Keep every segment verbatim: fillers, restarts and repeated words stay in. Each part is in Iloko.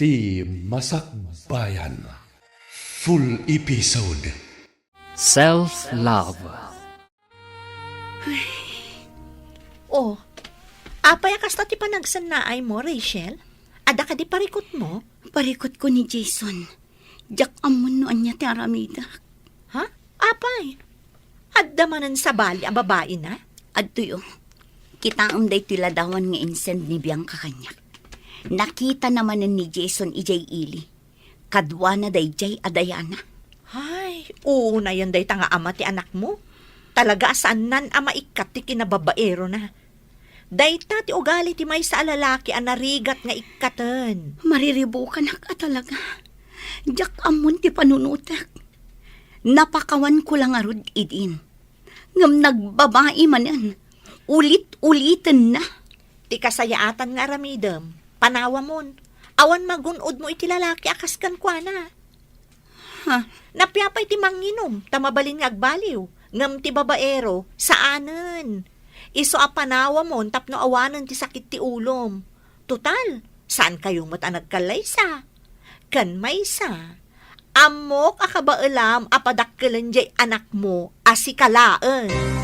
Ti Masakbayan. Full episode. Self-love. Oh, apay a kasta ti panagsannaaymo, Rachel? Adda kadi parikutmo? Parikutko ni Jason. Diak ammon no ania ti aramidak. Ha? Apay? Adda manen sabali a babaina? Adtoy, oh. Kitaem daytoy ladawan nga insend ni Bianca kaniak. Nakitana manen ni Jason idiay ili. Kaduana daydiay a Diana. Ay, uunayen dayta nga ama ti anakmo. Talaga a saannan a maikkat ti kinababaerona. Dayta ti ugali ti maysa a lalaki a narigat nga ikkaten. Mariribukanak a talaga. Diak ammon ti panunotek. Napakawanko la ngarud idin. Ngem nagbabai manen. Ulit-ulitenna. Ti kasayaatan nga aramidem, panawamon. Awan magun-odmo iti lalaki a kas kenkuana. Ha? Napiapay ti manginum, ta mabalin nga agbaliw. Ngem ti babaero, saanen. Isu a panawamon tapno awanen ti sakit ti ulom. Total, saankayo met a nagkallaysa. Ken maysa, ammok a kabaelam a padakkelen diay anakmo a sika laeng.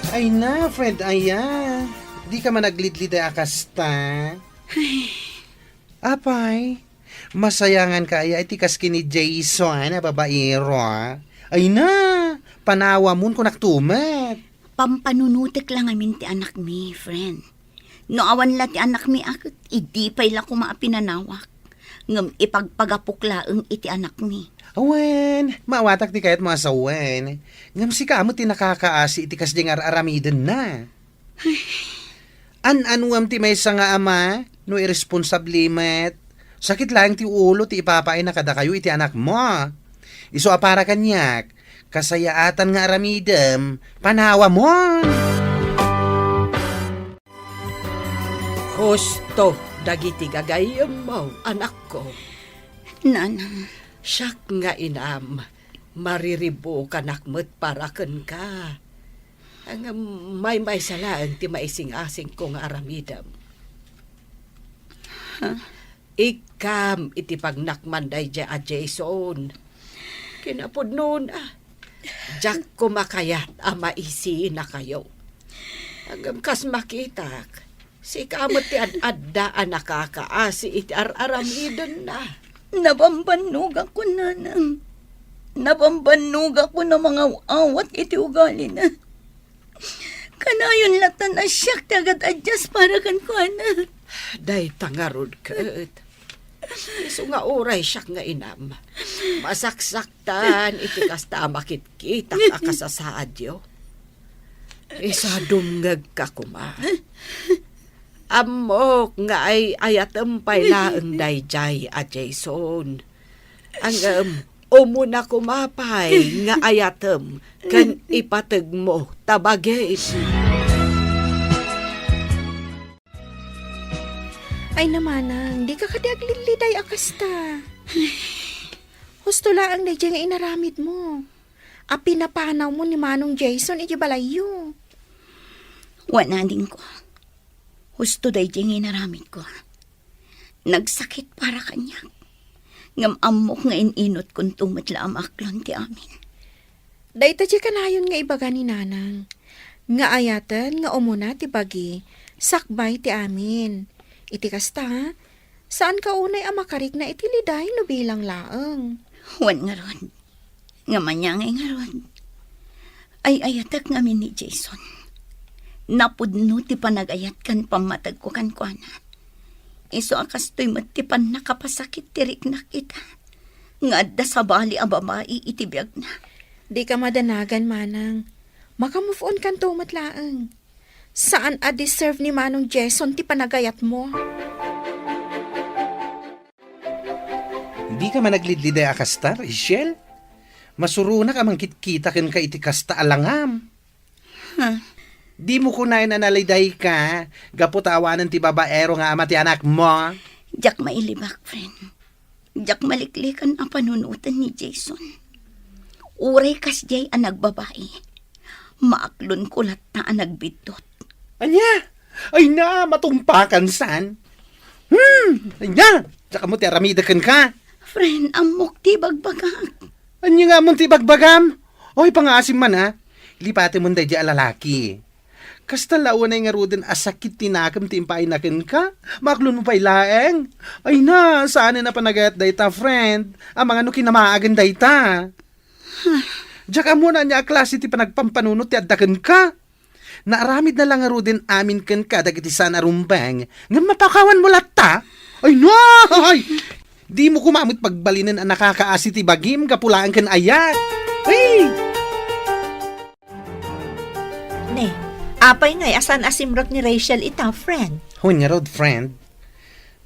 Ay na, friend, aya. Di ka managlidliday a kasta. Ay. Apay, masayangan ka aya iti kas ken ni Jason a babaero, a? Ay na, panawamon kunak tumet. Pampanunotek la ngamin ti anakmi, friend. No awan la ti anakmi a ket, idi pay la koma a pinanawak. Ngem ipagpagapok laeng iti anakmi. Awen, maawatak ti kayatmo a sawen. Ngem sika met ti nakakaasi iti kasdiay nga ar-aramidenna. An-anuam ti maysa nga ama no iresponsable met? Sakit laeng ti ulo ti ipapaayna kadakayo iti anakmo. Isu a para kaniak, kasayaatan nga aramidem, panawamon. Husto dagiti gagayyemmo, anakko. Nanang. Siak nga inam, mariribukanak met para kenka. Ngem maymaysa laeng ti maising-asingko nga aramidem. Ha? Ikkam iti pagnakman daydiay a Jason. Kinapudnona, diak koma kayat a maisinakayo. Ngem kas makitak, sika met ti ad-adda a nakakaasi iti ar-aramidenna. Nabambannogakon, nanang. Nabambannogakon a mangaw-awat iti ugalina. Kanayon latta a siak ti agad-addas para kenkuana. Dayta ngarud ket. Isu nga uray siak nga inam, masaksaktan iti kasta a makitkitak a kasasaadyo. Isu a dumngegka koma. Ammok nga ay-ayatem pay laeng daydiay a Jason. Ngem, umuna koma pay nga ayatem ken ipategmo ta bagim. Ay, namanang, dika kadi aglidliday a kasta. Husto laeng daydiay nga inaramidmo. A pinapanawmo ni Manong Jason iti balayyo. Wen, adingko. Husto daydiay nga inaramidko. Nagsakit para kaniak. Ngem ammok nga in-inutkonto met la a maaklon ti amin. Dayta ti kanayon nga ibaga ni Nanang, nga ayaten nga umuna ti bagi, sakbay ti amin. Iti kasta, saanka unay a makarikna iti liday no bilang laeng. Wen ngarud, nga maniangay ngarud. Ay-ayatek ngamin ni Jason. Napudno ti panagayat ken pammategko kenkuana. Isu a kastoy met ti pannakapasakit ti riknak ita, nga adda sabali a babai iti biagna. Dika madanagan, manang. Maka-move on kanto met laeng. Saan a deserve ni Manong Jason ti panagayatmo. Dika managlidliday a kasta, Rachel? Masuronak a mangkitkita kenka iti kasta a langam. Ha? Dimo kunaen a nalidayka gapu ta awanen ti babaero nga ama ti anakmo? Diak mailibak, friend. Diak maliklikan a panunoten ni Jason. Uray kasdiay a nagbabai, maaklonko latta a nagbiddut. Ania? Ay na, matungpakan san? Hmm, ay na, diak ammo ti aramidek kenka. Friend, ammok ti bagbagak. Ania nga ammom ti bagbagam? Oy, pangaasim man, a. Lipatemon daydiay a lalaki. Kasta la unay ngaruden a sakit ti nakem ti impaayna kenka? Maaklonmo pay laeng? Ay na, saanen a panagayat dayta, friend. Amangan no kinamaagen dayta. Diak ammo no ania a klase ti panagpampanunot ti adda kenka. Naaramidna la ngaruden amin kenka dagiti saan a rumbeng, ngem mapakawanmo latta? Ay, no! Ay! Dimo koma met pagbalinen a nakakaasi ti bagim gapu laeng ken ayat. Ay! Ne, apay ngay a saan a simrek ni Rachel ita, friend? Wen ngarud, friend.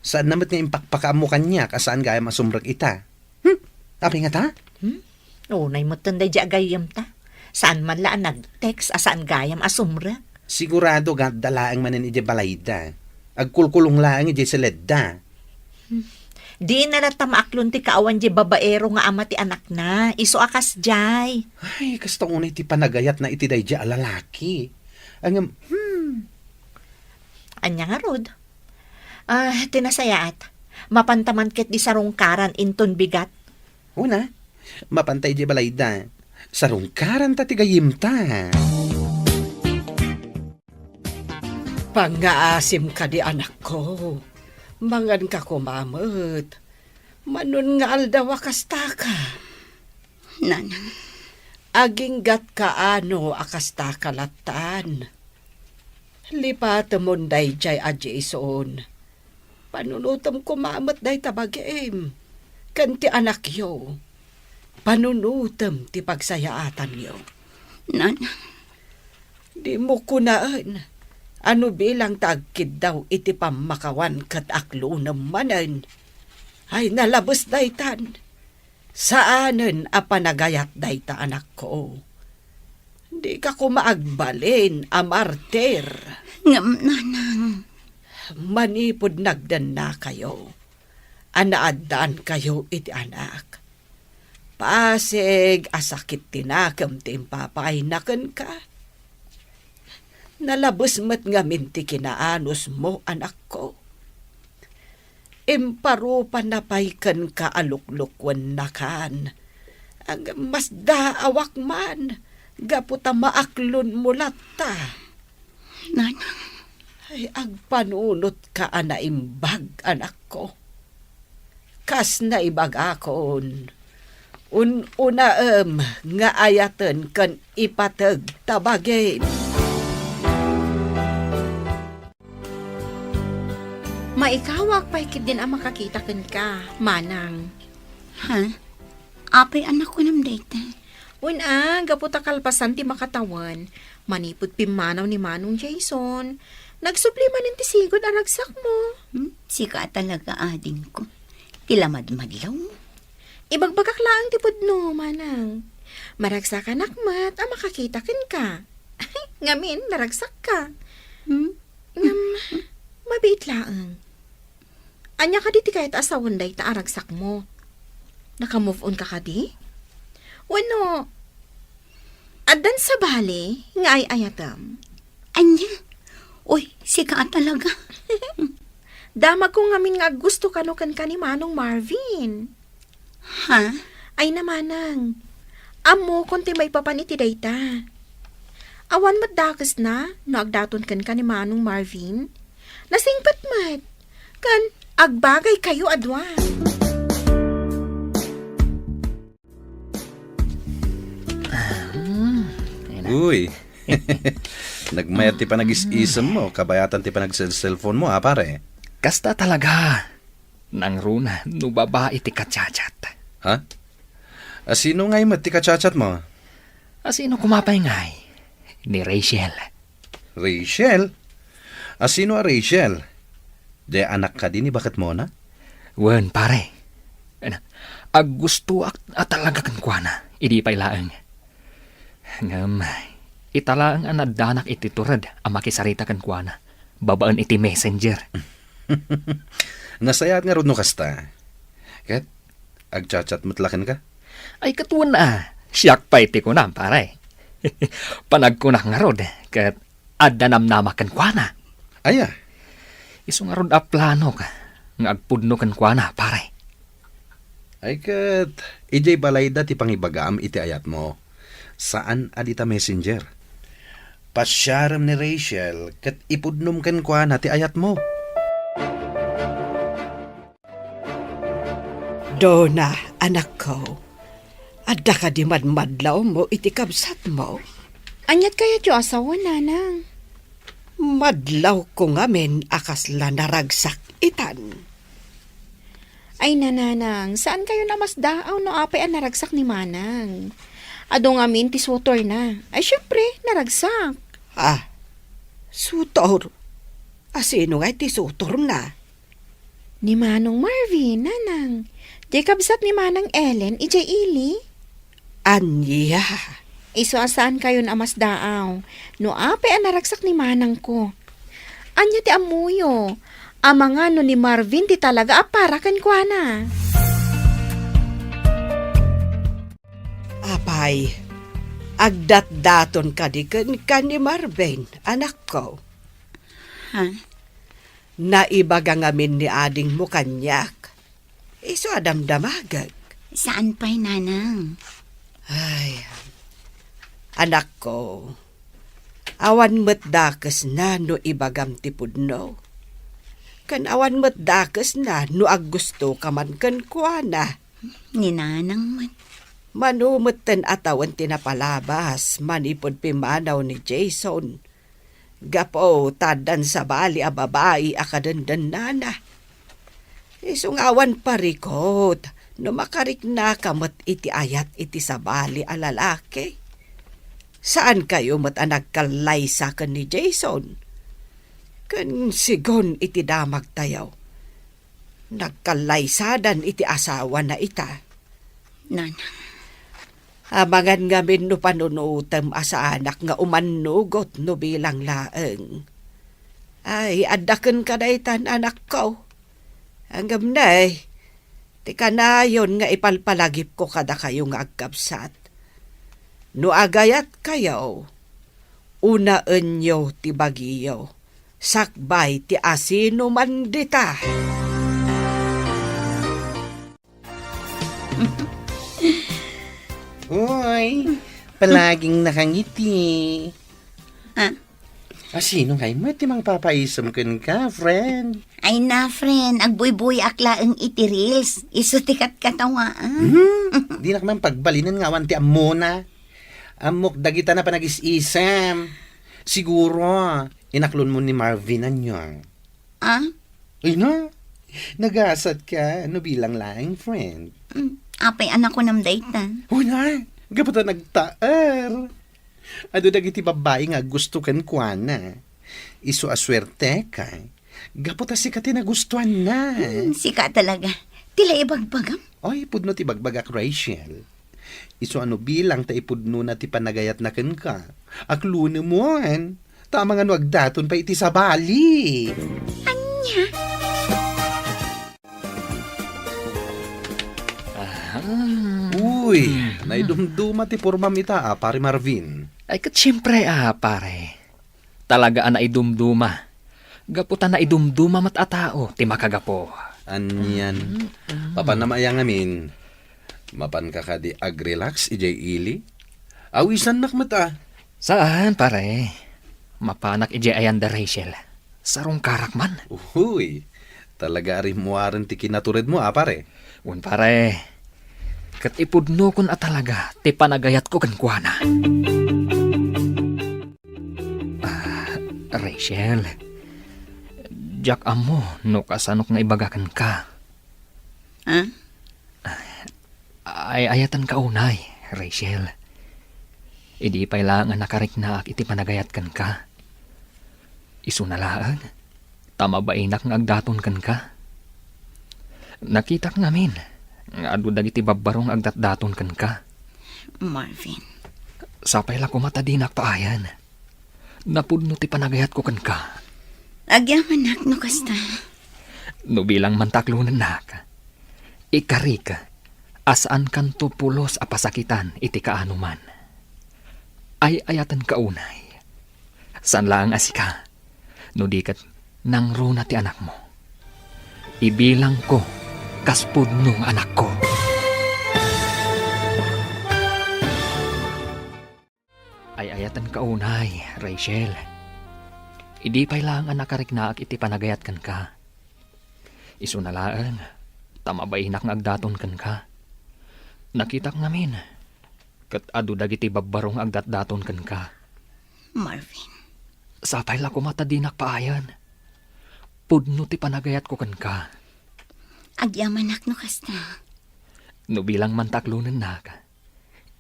Saanna met nga impakpakaammo kaniak a saan gayam a sumrek ita. Hmm? Apay ngata? Hmm? Unay metten daydiay a gayyemta. Saan man la a nag-text a saan gayam a sumrek. Sigurado nga adda laeng manen idiay balayda. Agkulkulong laeng idiay seledda. Hmm. Dina latta maaklon ti kaawan diay babaero nga ama ti anakna. Isu a kasdiay. Ay, kasta unay ti panagayatna iti daydiay a lalaki. Ngem, hmm. Ania ngarud? Ah, ti nasayaat, mapanta man ket di sarungkaran inton bigat. Una, mapanta idiay balayda. Sarungkaranta ti gayyemta. Pangngaasim kadi, anakko. Manganka koma met. Mano nga aldaw a kastaka. Nanang. Aginggatka ano a kastaka lattan. Lipatemon daydiay a Jason. Panunotem koma met dayta bagim ken ti anakyo. Panunotem ti pagsayaatanyo. Nanang. Dimo kunaen a no bilang ta agkiddaw iti pammakawan ket aklonem manen. Ay, nalabes daytan. Saanen a panagayat dayta, anakko. Dika koma agbalin a martir. Ngem, nanang. Manipud nagdennakayo a naaddaankayo iti anak, pasig a sakit ti nakem ti impapaayna kenka. Nalabes met ngamin ti kinaanusmo, anakko. Imparupanna pay kenka a luklukuennakan. Ngem masdaawak man gapu ta maaklonmo latta. Nanang. Ay, agpanunotka a naimbag, anakko. Kas naibagakon, un-unaem nga ayaten ken ipateg ta bagim. Maikawak pay ketdin a makakita kenka, manang. Ha? Apay a nakunam dayta? Wen a, gapu ta kalpasan ti makatawen, manipud pimmanaw ni Manong Jason, nagsubli manen ti sigud a ragsakmo. Hmm? Sika a talaga, adingko. Ti lamadmadlawmo. Ibagbagak laeng ti pudno, manang. Maragsakanak met a makakita kenka. Ngamin, naragsakka. Hmm? Ngem, mabiit laeng. Ania kadi ti kayat a sawen dayta a ragsakmo? Naka-move on ka kadi? Wenno, addan sabali nga ay-ayatem? Ania? Uy, sika a talaga. Damagko ngamin nga aggusto kano kenka ni Manong Marvin. Ha? Ay na, manang. Ammokon ti maipapan iti dayta. Awan met dakesna no agdaton kenka ni Manong Marvin. Nasingpet met. Ken agbagaykayo a dua. Ah, hmm. Ay na. Uy. Nagmayat ti panagis-isem mo, kabayatan ti panagselselpon mo, a, pare. Kasta talaga. Nangruna no babai ti kachat-chat. Ha? A, sino ngay met ti kachat-chat mo? A, sino koma pay ngay? Ni Rachel. Rachel? A, sino a Rachel? Di anak kadi ni baketmona? Wen, pare. Aggustoak a talaga kenkuana, idi pay laeng. Ngem, ita laeng a naddanak iti tured a makisarita kenkuana babaen iti messenger. Nasayaat ngarud no kasta. Ket agchatchat met la kenka? Ay, ket wen a, siak pay ti kunam, pare. Panagkunak ngarud, ket adda namnama kenkuana. Aya? Isu ngarud a planok nga agpudno kenkuana, pare. Ay ket, idiay balayda ti pangibagaam iti ayatmo. Saan a dita messenger. Pasiarem ni Rachel ket ipudnom kenkuana ti ayatmo. Donna, anakko, adda kadi madmadlawmo iti kabsatmo? Aniat kayatyo a sawen, nanang? Madlawko ngamin a kasla naragsak itan. Ay, nanang, saan kayo namasdaaw no apay a naragsak ni manang? Adu ngamin ti sutor na. Ay, syempre, naragsak. Ah, sutor? Asino nga iti sutor na? Ni Manong Marvin, nanang. Diay kabsat ni Manang Ellen, idiay ili. Ania? Isu a saan kayon a masdaaw. No apay a naragsak ni manangko. Ania ti ammoyo? Amangan no ni Marvin ti talaga a para kenkuana. Apay, agdatdaton kadi kenka ni Marvin, anakko? Ha? Naibaga ngamin ni adingmo kaniak. Isu a damdamagek. Saan pay, nanang? Ay, anakko, awan met dakesna no ibagam ti pudno. Ken awan met dakesna no aggustoka man kenkuana. Ni nanang met. Mano metten a tawen ti napalabas manipud pimmanaw ni Jason. Gapu ta addan sabali a babai a kadendennana. Isu nga awan parikut no makariknaka met iti ayat iti sabali a lalaki. Saan kayo met a nagkallaysa ken ni Jason? Ken sigun iti damagtayo, nagkallaysadan iti asawana ita. Nanang. Amangan ngamin no panunutem a saanak nga umannugot no bilang laeng. Ay, adda kenka daytan, anakko. Ngem ne, ti kanayon nga ipalpalagipko kadakayo nga agkabsat. No agayatkayo, unaenyo ti bagiyo, sakbay ti asinoman dita. Hoy, palaging nakangiti. Ah? Asino ngay met ti mangpapaisem kenka, friend? Ay na, friend, agbuybuyak laeng iti reels. Isu ti katkatawaan. Hmm? Dinak man pagbalinen nga awan ti ammona. Ammok dagita na panagis-isem. Siguro, inaklonmo ni Marvin, ania? Ah? Ay na, nagasatka no bilang laeng, friend. Mm, apay a nakunam dayta? Una, gapu ta nagtaer. Adu dagiti babbai nga aggusto kenkuana. Isu a suerteka. Gapu ta sika ti nagustuanna. Hmm, sika talaga. Ti la ibagbagam? Oy, pudno ti bagbagak, Rachel. Isu a no bilang ta ipudnona ti panagayatna kenka. Aklonem, ta amangan no agdaton pay iti sabali. Ania? Aha. Uy, hmm, naidumduma ti pormam ita, a, Pare Marvin. Ay, ket siempre, a, pare. Talaga a naidumduma. Gapu ta naidumduma met a tao ti makagapu. Anian. Mm, mm. Papanam aya ngamin? Mapanka kadi ag-relax idiay ili? Awisannak met a. Saan, pare. Mapanak idiay ayan da Rachel. Sarungkarak man. Uy, talaga a rimmuaren ti kinaturedmo, a, pare. Wen, pare. Ket ipudnokon a talaga ti panagayatko kenkuana. Ah, Rachel, diak ammo no kasanok nga ibaga kenka. Ah? Ay-ayatenka unay, Rachel. Idi pay laeng a nakariknaak iti panagayat kenka. Isuna laeng, ta mabainak nga agdaton kenka. Nakitak ngamin nga adu dagiti babbaro nga agdatdaton kenka. Marvin. Sapay la koma ta dinak paayan. Napudno ti panagayatko kenka. Agyamanak no kasta. No bilang man ta aklonennak, ikarik a saankanto pulos a pasakitan iti kaanoman. Ay-ayatenka unay. Saan laeng a sika, no di ket Nangruna ti anakmo. Ibilangko kas pudno nga anakko. Ay-ayatenka unay, Rachel. Idi pay laeng a nakariknaak iti panagayat kenka. Isuna laeng, ta mabainak nga agdaton kenka. Nakitak ngamin, ket adu dagiti babbaro nga agdatdaton kenka. Marvin. Sapay la koma ta dinak paayen. Pudno ti panagayatko kenka. Agyamanak no kasta. No bilang man ta aklonennak,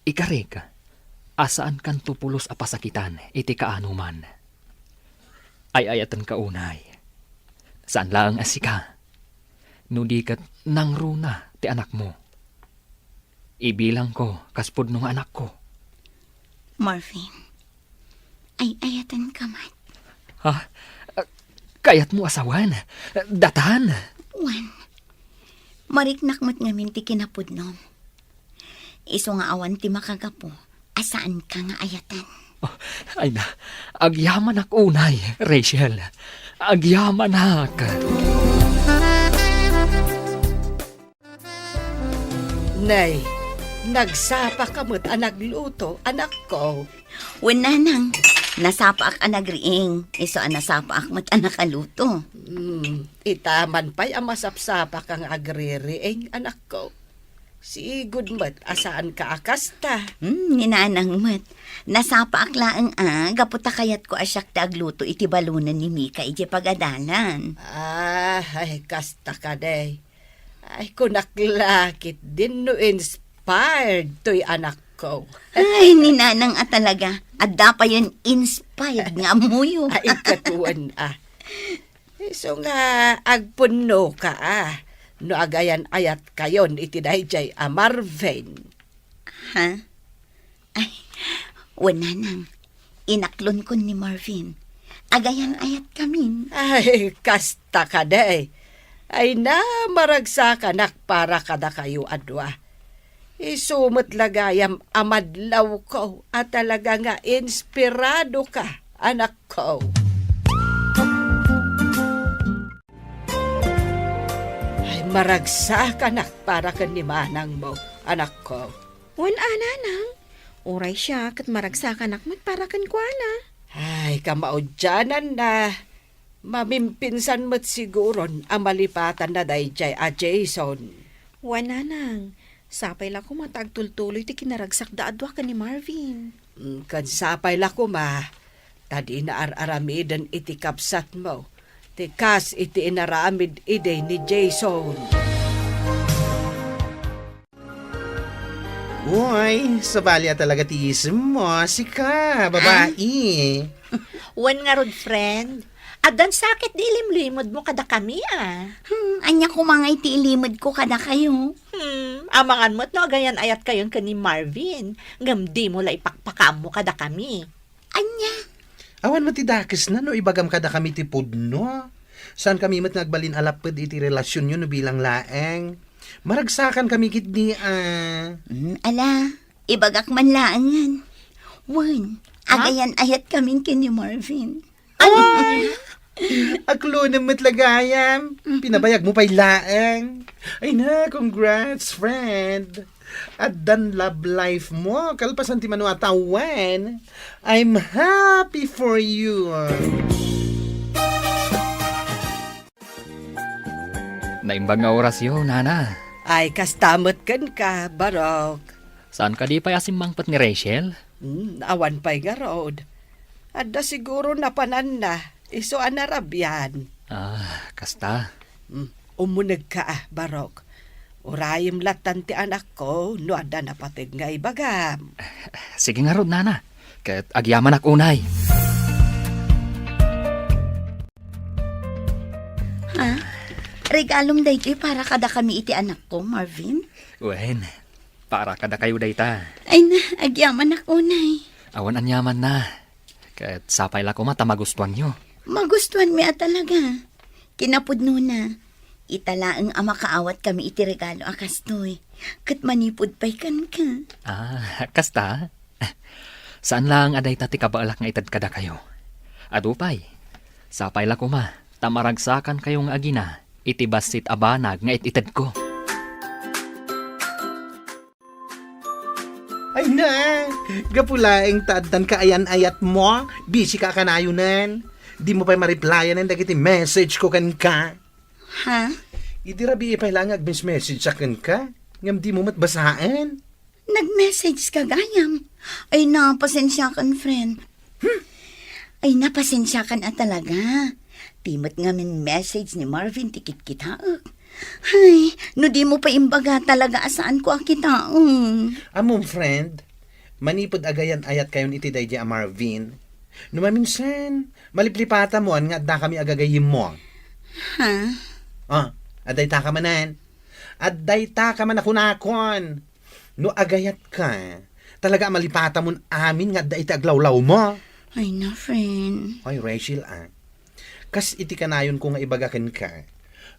ikarik a saankanto pulos a pasakitan iti kaanoman. Ay-ayatenka unay. Saan laeng a sika. No di ket nangruna ti anakmo. Ibilangko kas pudno nga anakko. Marvin, ay-ayatenka met. Ha? Kayatmo a sawen? Datan? Wen. Mariknak met ngamin ti kinapudnom. Isu nga awan ti makagapu a saanka nga ayaten. Oh, ay na, agyamanak unay, Rachel. Agyamanak. Nay, nagsapaka met a nagluto, anakko. Wen, nanang, nasapaak a nagriing, isu a nasapaak met a nakaluto. Hmm, ita man pay a masapsapaka nga agririing, anakko. Sigud met a saanka a kasta. Hmm, ni nanang met. Nasapaak laeng a, gapu ta kayatko a siak ti agluto iti balonen ni Mika idiay pagadalan. Ah, ay, kasta kadi. Ay, kunak la ketdin no inspired toy anakko. Ay, ni nanang a talaga. Adda payen inspired nga ammoyo. Ay, ket wen a. Isu nga agpunnoka a, no agayan-ayatkayon iti daydiay a Marvin. Ha? Ay, wen, nanang, inaklonkon ni Marvin. Agayan-ayatkamin. Ay, kasta kadi. Ay na, maragsakanak para kadakayo a dua. Isu met la gayam a madlawko a talaga nga inspiradoka, anakko. Ay, maragsakanak para ken ni manangmo, anakko. Wen a, nanang. Uray siak ket maragsakanak met para kenkuana. Ay, kamaudiananna. Mamimpinsan met siguron a malipatanna daydiay a Jason. Wen, nanang, sapay la koma ta agtultuloy ti kinaragsakda a dua ken ni Marvin. Mm, ken sapay la koma ta dina ar-aramiden iti kabsatmo ti kas iti inaramid idi ni Jason. Uy, sabali a talaga ti isim mo, sika, babai. Wen ngarud, friend. Addan sakit di ilimlimedmo kadakami, a. Hmm, ania koma ngay ti ilimedko kadakayo? Hmm, amangan met no agayan-ayatkayon ken ni Marvin, ngem dimo la ipakpakaammo kadakami. Ania? Awan met ti dakesna no ibagam kadakami ti pudno. Saankami met nga agbalin a lapped iti relasionyo no bilang laeng. Maragsakankami ketdi a. Hmm, ala, ibagak man laengen. Wen, ha? Agayan-ayatkamin ken ni Marvin. Ay! Aklonem met la gayam. Pinabayagmo pay laeng. Ay na, congrats, friend. Addan love life mo, kalpasan ti mano a tawen. I'm happy for you. Naimbag nga orasyo, nana. Ay, kasta met kenka, Barok. Saan kadi pay a simmangpet ni Rachel? Hmm, awan pay ngarud. Adda siguro napananna, isu a narabian. Ah, kasta. Hmm, umunegka a, Barok. Urayem lattan ti anakko no adda napateg nga ibagam. Sige ngarud, nana. Ket agyamanak unay. Ha? Regalom daytoy para kadakami iti anakko, Marvin? Wen, para kadakayo dayta. Ay na, agyamanak unay. Awan aniamanna. Ket sapay la koma ta magustuanyo. Magustuanmi a talaga. Kinapudnona, ita laeng a makaawatkami iti regalo a kastoy. Ket manipud pay kenka. Ah, kasta? Saan laeng a dayta ti kabaelak nga ited kadakayo. Adu pay, sapay la koma ta maragsakankayo nga agina iti bassit a banag nga it-itedko. Ay na, gapu laeng ta addan kaayan-ayat mo, busy ka kanayonan. Di mo pay ma-replyan dagiti message ko kenka. Ha? Idi rabii pay laeng nga agmes-message a kenka, ngem di mo met basaen. Nag-message ka gayam. Ay na, pasensiakan, friend. Hmm? Ay na, pasensiakan a talaga. Ti met ngamin message ni Marvin ti kitkitaek. Ay, no di mo pa imbaga talaga a saan ko a kitaen. Ammom, friend, manipud agayan-ayat kayon iti daydi a Marvin, no maminsan, maliplipata mo nga adda kami agagayim mo. Ha? Ah, adda ita ka manen. Adda ita ka man a kunakon. No agayat ka, talaga a malipata mon amin nga adda iti aglawlaw mo. Ay na, friend. Ay, Rachel, ah. Kas iti kanayon ko nga ibaga kenka,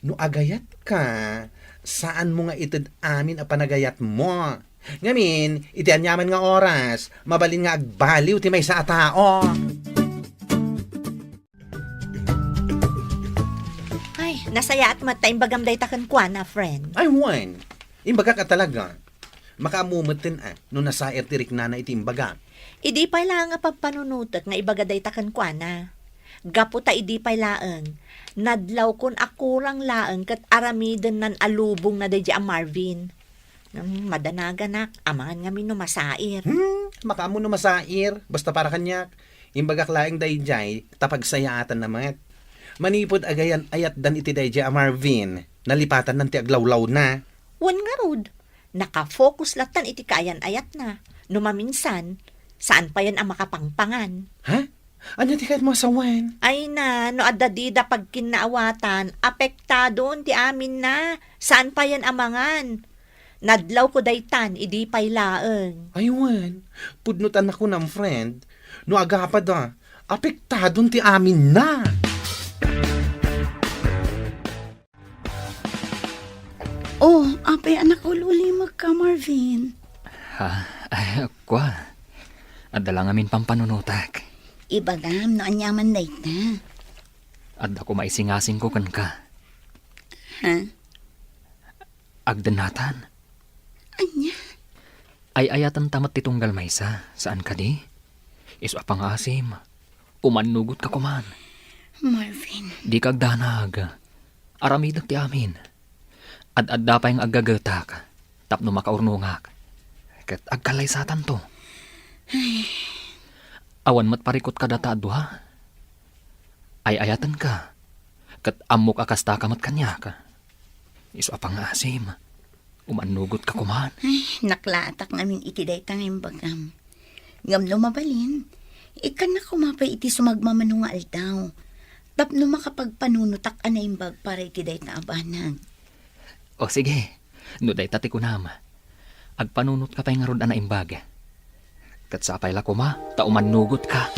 no agayat ka, saan mo nga ited amin a panagayat mo. Ngamin, iti aniaman nga oras, mabalin nga agbaliw ti maysa a tao. Ay, nasayaat met ta imbagam dayta kenkuana, friend. Ay, wen. Imbagak a talaga. Makaammo metten a, no nasair ti riknana iti imbagak. Idi pay laeng a pagpanunotek nga ibaga dayta kenkuana. Gapu ta idi pay laeng, nadlawkon a kurang laeng ket aramidennan a lubongna daydi a Marvin. Hmm, madanaganak, amangan ngamin no masair. Hmm, makaammo no masair, basta para kaniak. Imbagak laeng daydiay, ta pagsayaatanna met. Manipud agayan-ayatdan iti daydiay a Marvin, nalipatannan ti aglawlawna. Wen ngarud, naka-focus lattan iti kaayan-ayatna. No maminsan, saan payen a makapangpangan. Ha? Ania ti kayatmo a sawen? Ay na, no adda dida pagkinnaawatan, apektadon ti aminna. Saan payen a mangan. Nadlawko daytan idi pay laeng. Ay wen, pudno ta nakunam, friend. No agapada, apektadon ti aminna. Oh, apay a nakaul-ulimekka, Marvin? Ha? Ay, kua. Adda la ngamin pampanunotak. Ibagam no aniaman dayta. Adda koma isingasingko kenka. Ha? Agdennatan. Ania? Ay-ayatenta met ti tunggal maysa, saan kadi? Isu a pangngaasim, umannugotka koman. Marvin. Dika agdanag. Aramidek ti amin. Ad-adda pay nga aggagetak tapno makaurnongak. Ket agkallaysatanto. Ay. Awan met parikut kadata a dua. Ay-ayatenka, ket ammok a kastaka met kaniak. Isu a pangngaasim, umannugotka koman. Ay, naklaatak ngamin iti dayta nga imbagam. Ngem no mabalin, ikkannak koma pay iti sumagmamano nga aldaw, tapno makapagpanunotak a naimbag para iti dayta a banag. O sige, no dayta ti kunam, agpanunotka pay ngarud a naimbag. Ket sapay la koma ta umannugotka.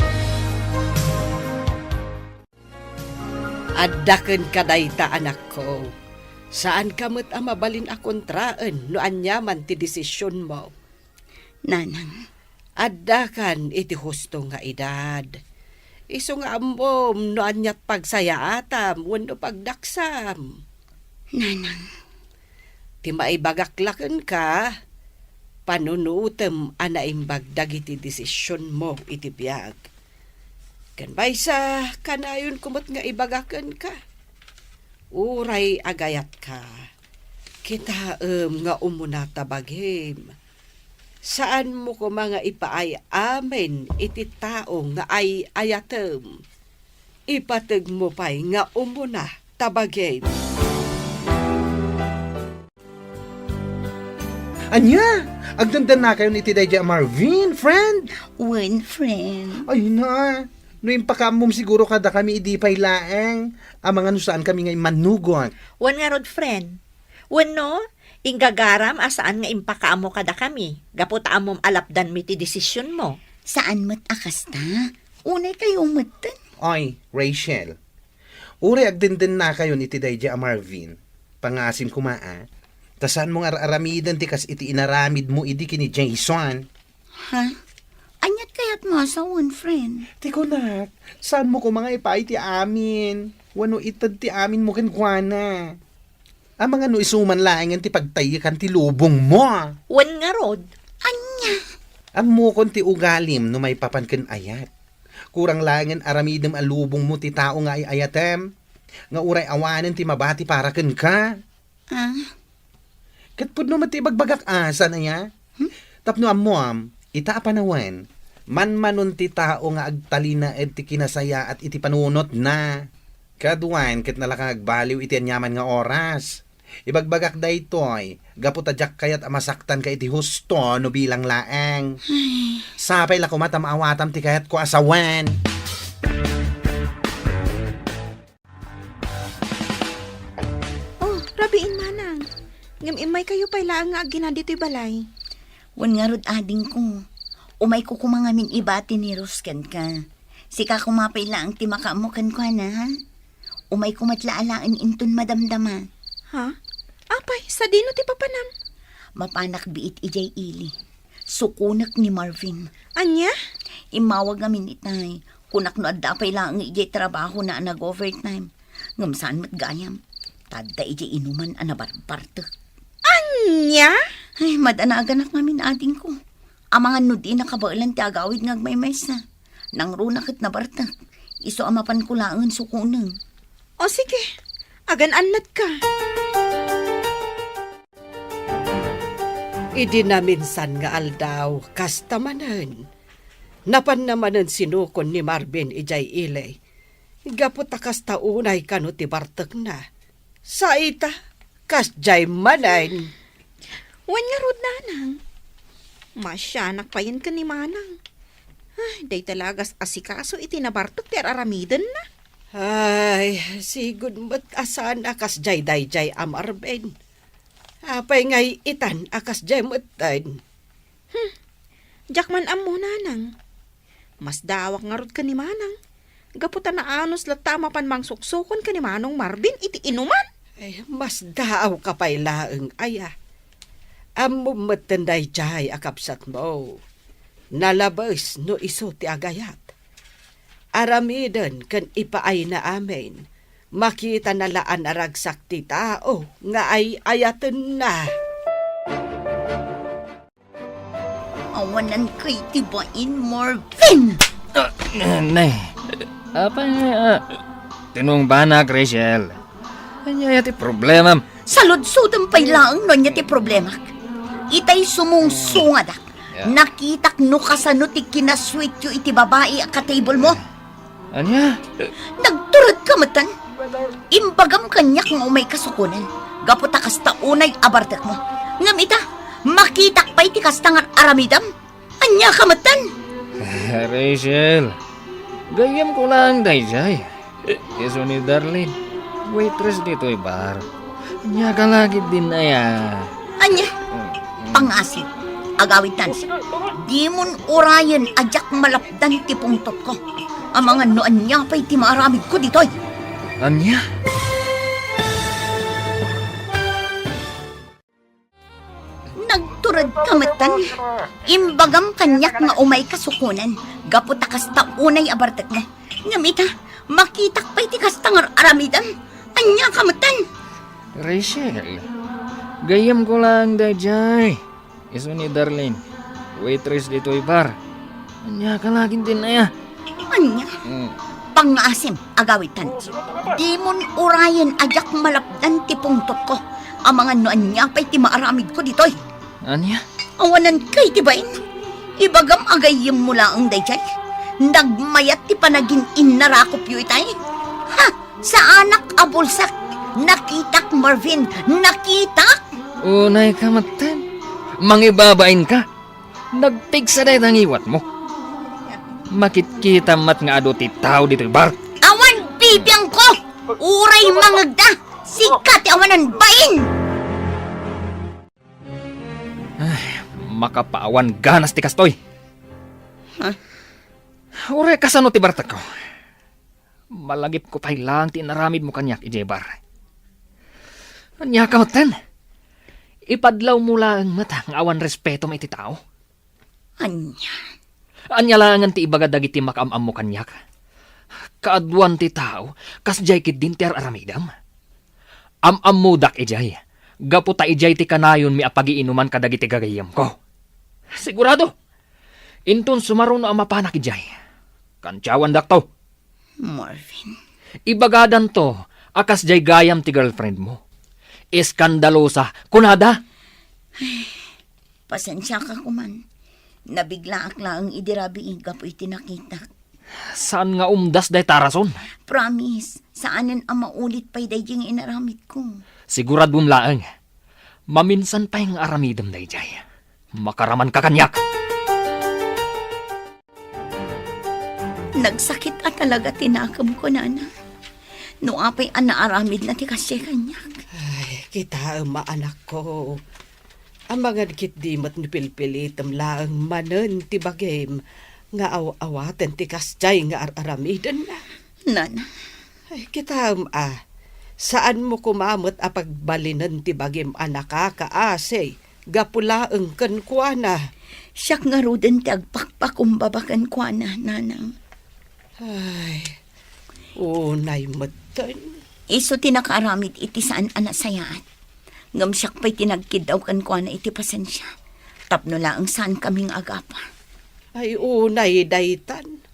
Adda kenka dayta, anakko. Saanka met a mabalin a kontraen no aniaman ti desisionmo. Nanang. Addakan iti husto nga edad. Isu nga ammom no aniat pagsayaatam wenno pagdaksam. Nanang. Ti maibagak la kenka, panunotem a naimbag dagiti desisionmo iti biag. Ken maysa, kanayonko met nga ibaga kenka. Uray agayatka, kitaem nga umuna ta bagim. Saanmo koma nga ipaay amin iti tao nga ay-ayatem. Ipategmo pay nga umuna ta bagim. Ania? Agdendennakayon iti daydiay a Marvin, friend? Wen, friend. Ay na, no impakaammom siguro kadakami idi pay laeng, amangan no saankami nga immannugot. Wen ngarud, friend. Wenno, inggagaram a saan nga impakaammo kadakami, gapu ta ammom a lapdanmi ti desisionmo. Saan met a kasta. Unay kayo metten. Oy, Rachel. Uray agdendennakayon iti daydiay a Marvin, pangngaasim koma a, ta saanmo nga ar-aramiden ti kas iti inaramidmo idi ken ni Jason. Ha? Aniat kayatmo a sawen, friend? Ti kunak, saanmo koma nga ipaay ti amin? Wenno ited ti aminmo kenkuana. Amangan no isu man laengen ti pagtaykan ti lubongmo. Wen ngarud. Ania? Ammokon ti ugalim no maipapan ken ayat. Kurang laengen aramidem a lubongmo ti tao nga ay-ayatem, nga uray awanen ti mabati para kenka. Ah? Ket pudno met ti ibagbagak a, saan aya? Hmm? Tapno ammoam, ita a panawen, manmanon ti tao nga agtalinaed ti kinasayaat iti panunotna. Kaduan ket nalaka nga agbaliw iti aniaman nga oras. Ibagbagak daytoy, gapu ta diak kayat a masaktanka iti husto no bilang laeng. Ay. Sapay la koma ta maawatam ti kayatko a sawen. Oh, rabiin manang. Ngem immaykayo pay laeng nga aggina ditoy balay. Wen ngarud, adingko. Umayko koma ngamin ibati ni Rose kenka. Sika koma pay laeng ti makaammo kenkuana, ha? Umayko met la alaen inton madamdama. Ha? Apay, sadino ti papanam? Mapanak biit idiay ili. Sukonek ni Marvin. Ania? Immawag ngamin itay. Kunak no adda pay laeng idiay trabahona a nag-overtime. Ngem saan met gayam. Ta adda idiay inuman a nabarbartek. Ania? Ay, madanaganak ngamin, adingko. Amangan no di nakabaelan ti agawid nga agmaymaysa. Nangruna ket nabartek. Isu a mapanko laengen sukonen. O sige, agan-annatka. Idi naminsan nga aldaw, kasta manen. Napanna manen sinukon ni Marvin idiay ili. Gapu ta kasta unay kano ti bartekna. Sa ita, kasdiay manen. Wen ngarud, nanang. Masianak payen ken ni manang. Ay, dayta la a gas-asikaso iti nabartek ti ar-aramidenna. Ay, sigud met a saan a kasdiay daydiay a Marvin. Apay ngay itan a kasdiay metten? Hmm. Diak man ammo, nanang. Masdaawak ngarud ken ni manang. Gapu ta naanus latta a mapan mangsuksukon ken ni Manong Marvin iti inuman. Ay, masdaawka pay laeng aya. Ammom metten daydiay a kabsatmo. Nalabes no isu ti agayat. Aramiden ken ipaayna amin. Makitana la a naragsak ti tao nga ay-ayatenna. Awanan kay ti bain, Marvin! Ah, ne. Apay, ah, tinungbanak, Rachel. Ania ti problemam? Saludsodem pay laeng no ania ti problemak. Itay sumungsungadak. Yeah. Nakitak no kasano ti kinasuityo iti babai a ka-table mo. Ania? Nagturedka metten. Imbagam kaniak nga umayka sukonen, gapu ta kasta unay a bartekmo. Ngem ita, makitak pay ti kasta nga ar-aramidem. Aniaka metten? Ah, Rachel, gayyemko laeng daydiay. Isu ni Darlene, waitress ditoy bar. Ania ka la ketdin aya? Ania? Mm, mm. Pangasim, agawidtan. Dimon urayen a diak malapdan ti pungtotko. Amangan no ania pay ti maaramidko ditoy. Ania? Nagturedka metten. Imbagam kaniak nga umayka sukonen, gapu ta kasta unay a bartekmo. Ngem ita, makitak pay ti kasta nga ar-aramidem. Aniaka metten? Rachel, gayyemko laeng daydiay. Isu ni Darlene, waitress ditoy bar. Ania ka la ketdin aya? Ania? Mm. Pangasim, agawidtan. Dimon urayen a diak malapdan ti pungtotko. Amangan no ania pay ti maaramidko ditoy. Ania? Awanan kay ti bain. Ibagam a gayyemmo laeng daydiay. Nagmayat ti panagin-innarakopyo itay. Ha! Saanak a bulsak. Nakitak, Marvin. Nakitak! Unayka metten. Mangibabainka. Nagpigsa dayta ngiwatmo. Makitkitam met nga adu ti tao ditoy bar. Awan bibiangko! Uray mangegda! Sika ti awanan bain! Ay, makapaawan ganas ti kastoy. Ha? Uray kasano ti bartekko? Malagipko pay laeng ti inaramidmo kaniak idiay bar. Ania ka metten? Ipadlawmo laeng met nga awan respetom iti tao. Ania? Ania laengen ti ibaga dagiti makaam-ammo kaniak? Kaaduan ti tao, kasdiay ketdin ti ar-aramidem. Am-ammodak idiay, gapu ta idiay ti kanayonmi a pagiinuman kadagiti gagayyemko. Sigurado! Inton sumaruno a mapanak idiay, kantiawandakto. Marvin. Ibagadanto a kasdiay gayam ti girlfriend mo. Eskandalosa, kunada. Pasensiaka koman. Nabiglaak laeng idi rabii gapu iti nakitak. Saan nga umdas dayta a rason? Promise, saanen a maulit pay daydi nga inaramidko. Siguradom laeng. Maminsan pay nga aramidem daydiay. Makaramanka kaniak. Nagsakit a talaga ti nakemko, Nana. No apay a naaramidna ti kasdiay kaniak. Ay, kitaem a, anakko. Amangan ketdi met no pilpilitem laeng manen ti bagim nga aw-awaten ti kasdiay nga ar-aramidenna. Nana. Ay, kitaem a, saanmo koma met a pagbalinen ti bagim a nakakaasi gapu laeng kenkuana. Siak ngaruden ti agpakpakumbaba kenkuana, Nanang. Ay, unay metten. Isu ti nakaaramid iti saan a nasayaat. Ngem siak pay ti nagkiddaw kenkuana iti pasensia. Tapno laeng saankami nga agapa. Ay, unay daytan.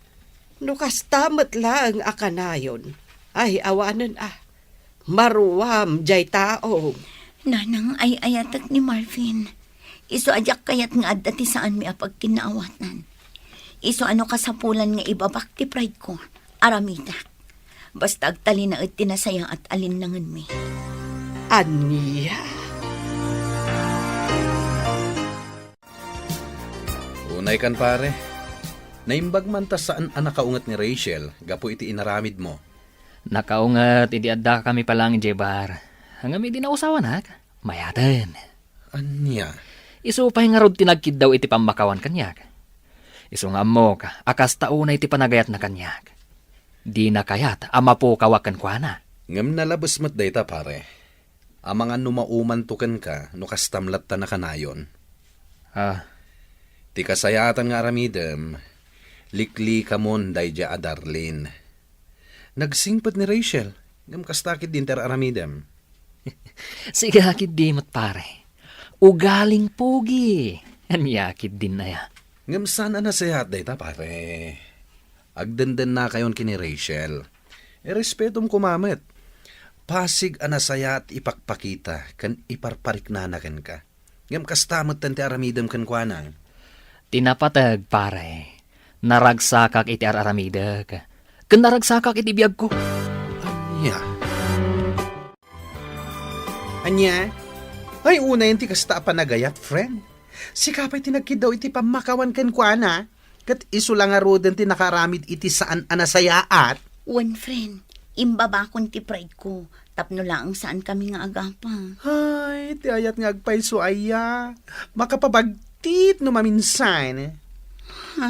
No kasta met laeng a kanayon, ay awanen a. Maruam diay tao. Nanang, ay-ayatek ni Marvin. Isu a diak kayat nga adda ti saanmi a pagkinnaawatan. Isu a no kasapulan nga ibabak ti pride ko, aramidak. Basta agtalinaed ti nasayaat a linnangenmi. Ania? Unay kan, pare. Naimbag man ta saan a nakaunget ni Rachel gapu iti inaramidmo. Nakaunget idi addakami pa laeng idiay bar. Ngem idi nausawanak, mayaten. Ania? Isu pay ngarud ti nagkiddaw iti pammakawan kaniak. Isu nga ammok a kasta unay ti panagayatna kaniak. Dina kayat a mapukawak kenkuana. Ngem nalabes met dayta, pare. Amangan no maumanto kenka no kastam latta nakanayon. Ah. Ti kasayaatan nga aramidem, liklikamon daydiay a Darlene. Nagsingpet ni Rachel, ngem kasta ketdin ti ar-aramidem. Siga ketdi met, pare. Ugaling pogi. Ania ketdin aya? Ngem saan a nasayaat dayta, pare. Agdendennakayon ken ni Rachel. Irespetom koma met. Pasig a nasayaat ipakpakita ken iparpariknana kenka. Ngem kasta metten ti aramidem kenkuana. Ti napateg, pare, naragsakak iti ar-aramidek. Ken naragsakak iti biagko. Ania? Ania? Ay, unayen ti kasta a panagayat, friend. Sika pay ti nagkiddaw iti pammakawan kenkuana, ket isu la ngaruden ti nakaaramid iti saan a nasayaat. Wen, friend, imbabakon ti pride ko, tapno laeng saankami nga agapa. Ay, ti ayat nga agpayso aya, makapabagtit no maminsan. Ha?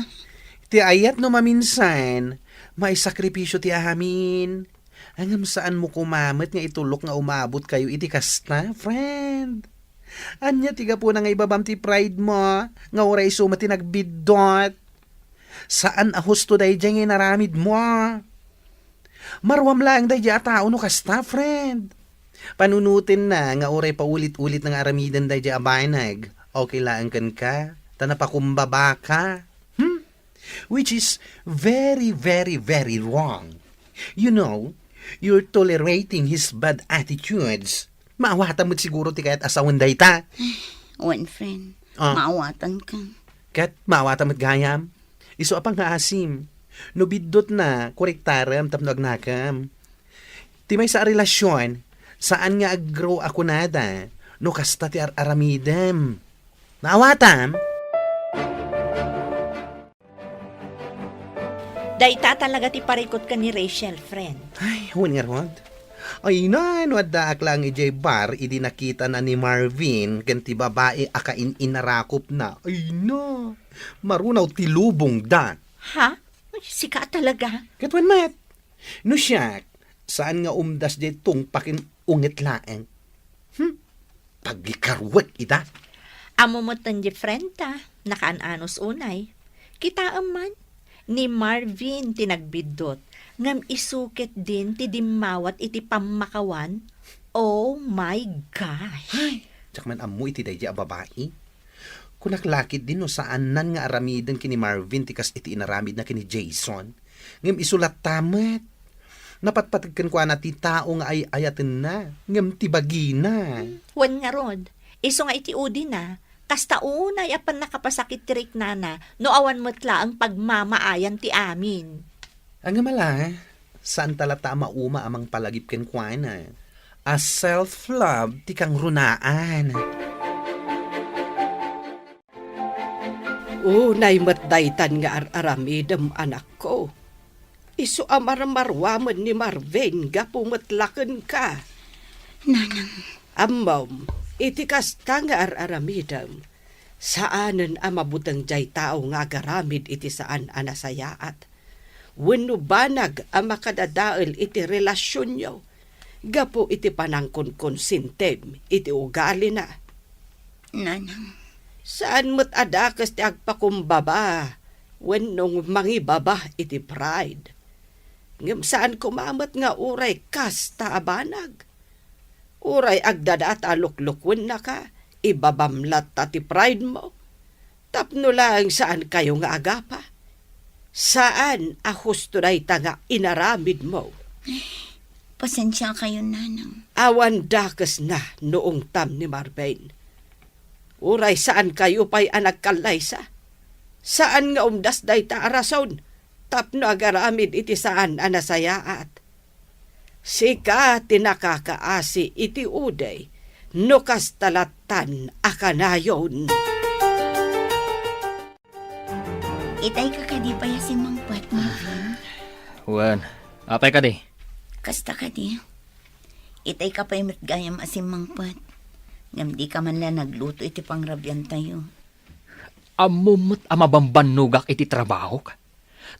Ti ayat no maminsan, maisakripisyo ti amin. Ngem saanmo koma met nga itulok nga umabotkayo iti kasta, friend. Ania ti gapuna nga ibabam ti pride mo nga uray isu met ti nagbiddut? Saan a husto daydiay nga inaramidmo. Maruam laeng daydiay a tao no kasta, friend. Panunotenna nga uray paulit-ulit nga aramiden daydiay a banag. Okay laeng kenka, ta napakumbabaka. Hmm? Which is very, very, very wrong. You know, you're tolerating his bad attitudes. Maawatam met siguro ti kayat a sawen dayta. Wen, friend. Ah. Maawatanka. Ket maawatam met gayam. Isu a pangngaasim. No biddutna, korektarem tapno agnakem. Ti maysa a relasyon, saan nga ag-grow a kunada no kasta ti ar-aramidem. Naawatam? Dayta talaga ti parikut ken ni Rachel, friend. Ay, wen ngarud. Ay na, no addaak laeng idiay bar idi nakitana ni Marvin ken ti babai a kain-inarakupna. Ay na, marunaw ti lubongda. Ha? Sika talaga? Ket wen met. No siak, saan nga umdas diay tungpaken unget laeng. Hmm? Pagikaruek ita. Ammo met ti friend ta, nakaan-anos unay. Kitaem man, Ni Marvin ti nagbiddut, ngem isu ketdin ti dimmawat iti pammakawan. Oh my gosh! Ay, diak man ammo iti daydi a babai. Kunak la ketdin no saannan nga aramiden ken ni Marvin ti kas iti inaramidna ken ni Jason. Ngem isu latta met. Napatpateg kenkuana ti tao nga ay-ayatenna, ngem ti bagina. Wen ngarud, isu nga iti udina, kasta unay a pannakapasakit ti riknana no awan met laeng pagmamaayan ti amin. Ngem ala, saanta latta a mauma a mangpalagip kenkuana. A self-love ti kangrunaan. Unay met daytan nga ar-aramidem, anakko. Isu a marmaruamen ni Marvin gapu met la kenka. Nanang. Ammom, iti kasta nga ar-aramidem, saanen a mabuteng diay tao nga agaramid iti saan a nasayaat wenno banag a makadadael iti relasionyo gapu iti panangkonkonsintim iti ugalina. Nanang. Saan met a dakes ti agpakumbaba wenno mangibaba iti pride. Ngem saan koma met nga uray kasta a banag. Uray agdada ta luklukennaka, ibabam latta ti pride mo. Tapno laeng saankayo nga agapa. Saan a husto dayta nga inaramidmo. Pasensiakayon, Nanang. Awan dakesna no ungtam ni Marvin. Uray saankayo pay a nagkallaysa. Saan nga umdas dayta a rason tapno agaramid iti saan a nasayaat. Sika ti nakakaasi iti uday no kasta lattan a kanayon. Itay ka kadi pay a simmangpet, Marvin? Wen, apay kadi? Kasta kadi. Itay ka pay met gayam a simmangpet. Ngem di ka man la nagluto iti pangrabiantayo. Ammom met a mabambannogak iti trabahok.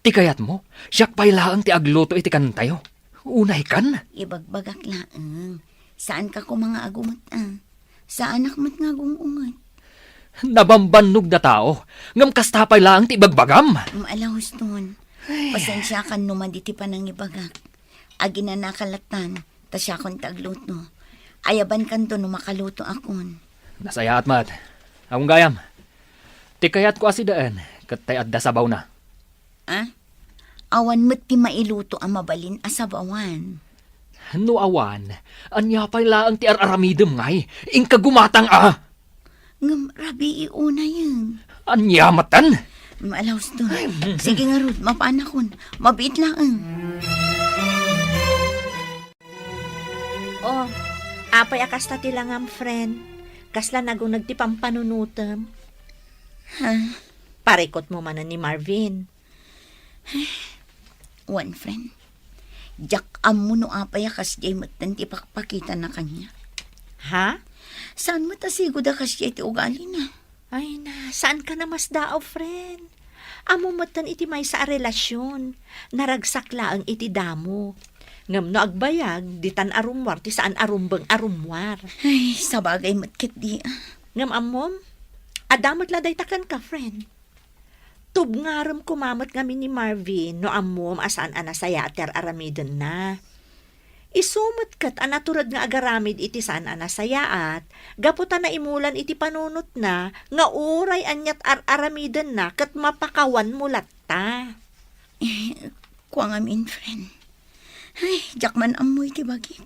Ti kayatmo, siak pay laeng ti agluto iti kanentayo. Unay kan? Ibagbagak laeng. Saanka koma nga agunget, a. Saanak met nga agung-unget. Nabambannog da tao, ngem kasta pay laeng ti ibagbagam. Mm, ala, huston. Ay. Pasensiakan no madi ti panangibagak. Aginanaka lattan, ta siakon ti agluto. Ayabankanto no makalutoakon. Nasayaat met. Awan gayam. Ti kayatko a sidaen, ket tay adda sabawna. A? Awan met ti mailuto a mabalin a sabawan. No awan, ania pay laeng ti ar-aramidem ngay? Inka gumatang a! Ngem rabii unayen. Ania metten? Maalaus to. Ay, mm, mm. Sige ngarud, mapaanakon. Mabiit laeng. Oh, apay a kasta ti langam, friend? Kasla naguneg ti pampanunotem? Ha? Parikot mo manen ni Marvin. Wen, friend. Diak ammo no apay a kasdiay metten ti pakpakitana kaniak. Ha? Saan met a sigud a kasdiay ti ugalina? Ay na, saanka namasdaaw, friend. Ammo metten iti maysa a relasion. Naragsak laeng iti damo. Ngem no agbayag, ditan a rummuar ti saan a rumbeng a rummuar. Ay, sabagay met ketdi, a. Ngem ammom, adda met la dayta kenka, friend. Tubngarem koma met ngamin ni Marvin no ammom a saan a nasayaat ti ar-aramidenna. Isu met ket a natured nga agaramid iti saan a nasayaat, gapu ta naimulan iti panunotna nga uray aniat ar-aramidenna ket mapakawanmo latta. Eh, kua ngamin, friend. Ay, diak man ammo iti bagik.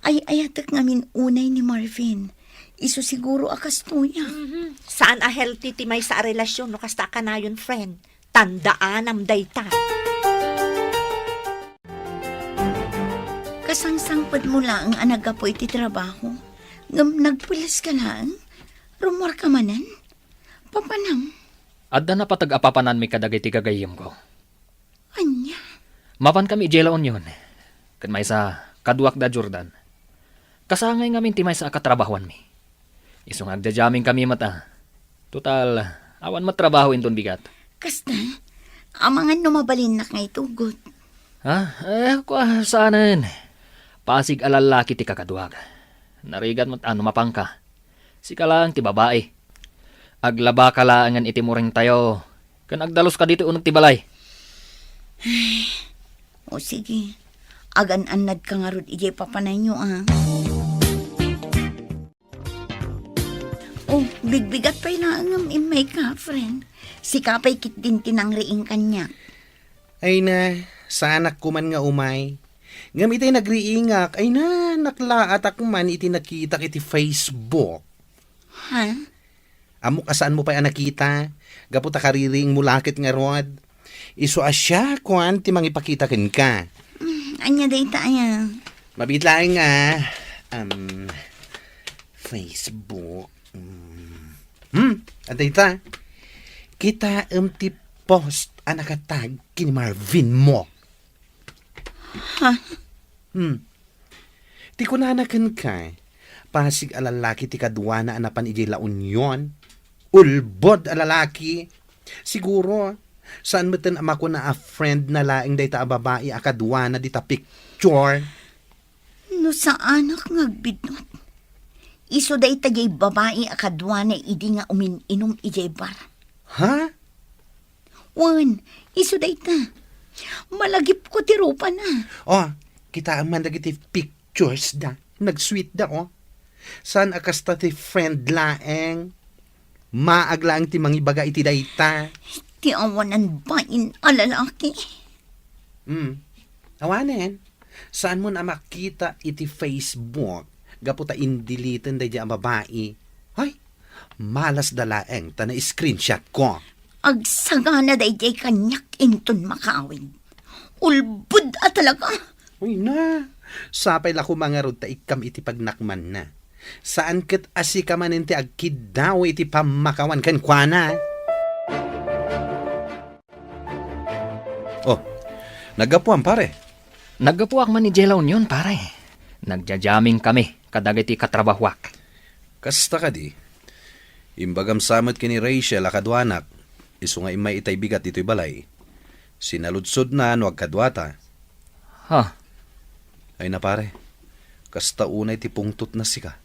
Ay-ayatek ngamin unay ni Marvin. Isu siguro a kastoya. Mhm. Saan a healthy ti maysa a relasyon no kasta a kanayon, friend. Tandaanam dayta. Kasangsangpetmo laeng a naggapu iti trabaho, ngem nagpuleska laeng? Rummuarka manen? Papanam? Adda napateg a papananmi kadagiti gagayyemko. Ania? Mapankami idiay La Union. Ket maysa, kaduak da Jordan. Kasangay ngamin ti maysa a katrabahoanmi. Isu nga agjajaminmi met a. Total, awan met trabaho inton bigat. Kasta, amangan no mabalinnak nga itugot. Ha? Eh, kua, saanen. Pasig a lallaki ti kakaduak. Narigat met a no mapanka. Sika laeng ti babai. Aglabaka laengen iti muringtayo, ken agdaluska ditoy uneg ti balay. O sige, agan-annadka ngarud idiay papanayyo, a. O, bigbigat pay laeng ngem immayka, friend. Sika pay ketdin ti nangriing kaniak. Ay na, saanak koman nga umay. Ngem itay nagriingak, ay na, naklaatak man iti nakitak iti Facebook. Ha? Ammok a saanmo pay a nakita, gapu ta kaririingmo la ket ngarud. Isu a siak kuan ti mangipakita kenka. Mm, ania dayta aya? Mabiit laeng a, um, Facebook. Mm. Hmm, adda ita. Kitaem ti post a nakatag ken ni Marvin mo. Ha? Hmm. Ti kunana kenka, pasig a lalaki ti kaduana a napan idiay La Union. Ulbod a lalaki. Siguro, saan metten a makuna a friend na laeng dayta a babai a kaduana dita picture? No saanak nga agbidngot, isu dayta diay babai a kaduana idi nga umin-inum idiay bar. Ha? Wen, isu dayta. Malagipko ti rupana. O, kitaem man dagiti pictures da. Nag-sweet da, o. Saan a kasta ti friend laeng? Maag laeng ti mangibaga iti dayta. Ti awanan bain a lalaki. Hmm. Awanen. Saanmon a makita iti Facebook gapu ta indeleten daydiay a babai. Hay, malasda laeng ta na-screenshotko. Agsagana daydiay kaniak inton makaawid. Ulbod a talaga. Uy na, sapay la koma ngarud ta ikkam iti pagnakmanna. Saan ket a sika manen ti agkiddaw iti pammakawan kenkuana. Oh, naggapuam, pare? Naggapuak man idiay La Union, pare. Nagja-jamming kami kadagiti katrabahoak. Kasta kadi, imbagam sa met ken ni Rachel a kaduanak, isu nga immay itay bigat ditoy balay. Sinaludsodna no agkaduata. Ha? Ay na, pare, kasta unay ti pungtotna sika.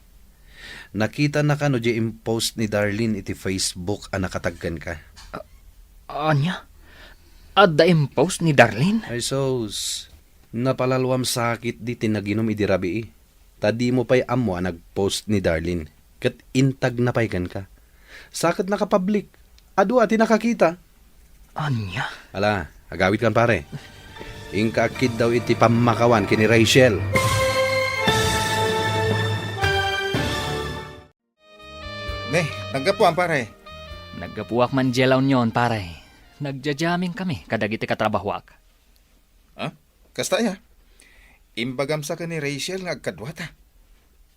Nakitana kano diay impost ni Darlene iti Facebook a nakatag kenka? A-, ania? Adda impost ni Darlene? Ay sus, napalalwam sakit di ti naginum idi rabii. Ta dimo pay ammo a nagpost ni Darlene, ket intagna pay kenka. Sa ket nakapublic, adu a ti nakakita. Ania? Ala, agawidkan, pare. Inka agkiddaw iti pammakawan ken ni Rachel. Ne, naggapuam, pare. Naggapuak man diay La Union, pare. Nagja-jamming kami kadagiti katrabahoak. Ha? Kasta aya? Imbagam sa ken ni Rachel nga agkaduata.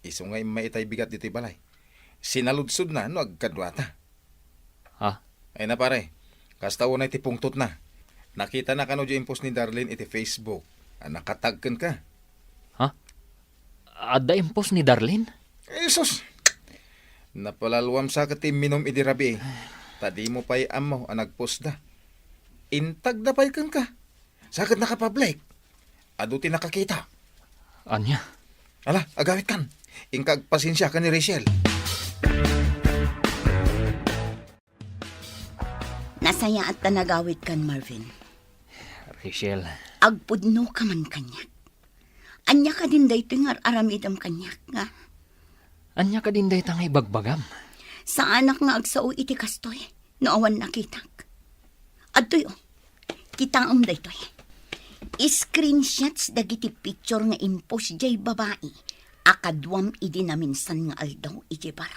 Isu nga immay itay bigat ditoy balay. Sinaludsodna no agkaduata. Ha? Ay na, pare, kasta unay ti pungtotna. Nakitana kano diay impost ni Darlene iti Facebook a nakatag kenka? Ha? Adda impost ni Darlene? Jesus! Napalalwam sa ket ti imminum idi rabii. Ta dimo pay ammo a nagpostda. Intagda pay kenka. Sa ket nakapublic. Adu ti nakakita. Ania? Ala, agawidkan. Inka agpasensia ken ni Rachel. Nasayaat ta nagawidkan, Marvin. Rachel. Agpudnoka man kaniak. Ania kadin daytoy nga ar-aramidem kaniak, nga? Ania kadin dayta nga ibagbagam? Saanak nga agsao iti kastoy no awan nakitak. Adtoy, o. Kitaem daytoy. Screenshots dagiti picture nga impost diay babai a kaduam idi naminsan nga aldaw idiay bar.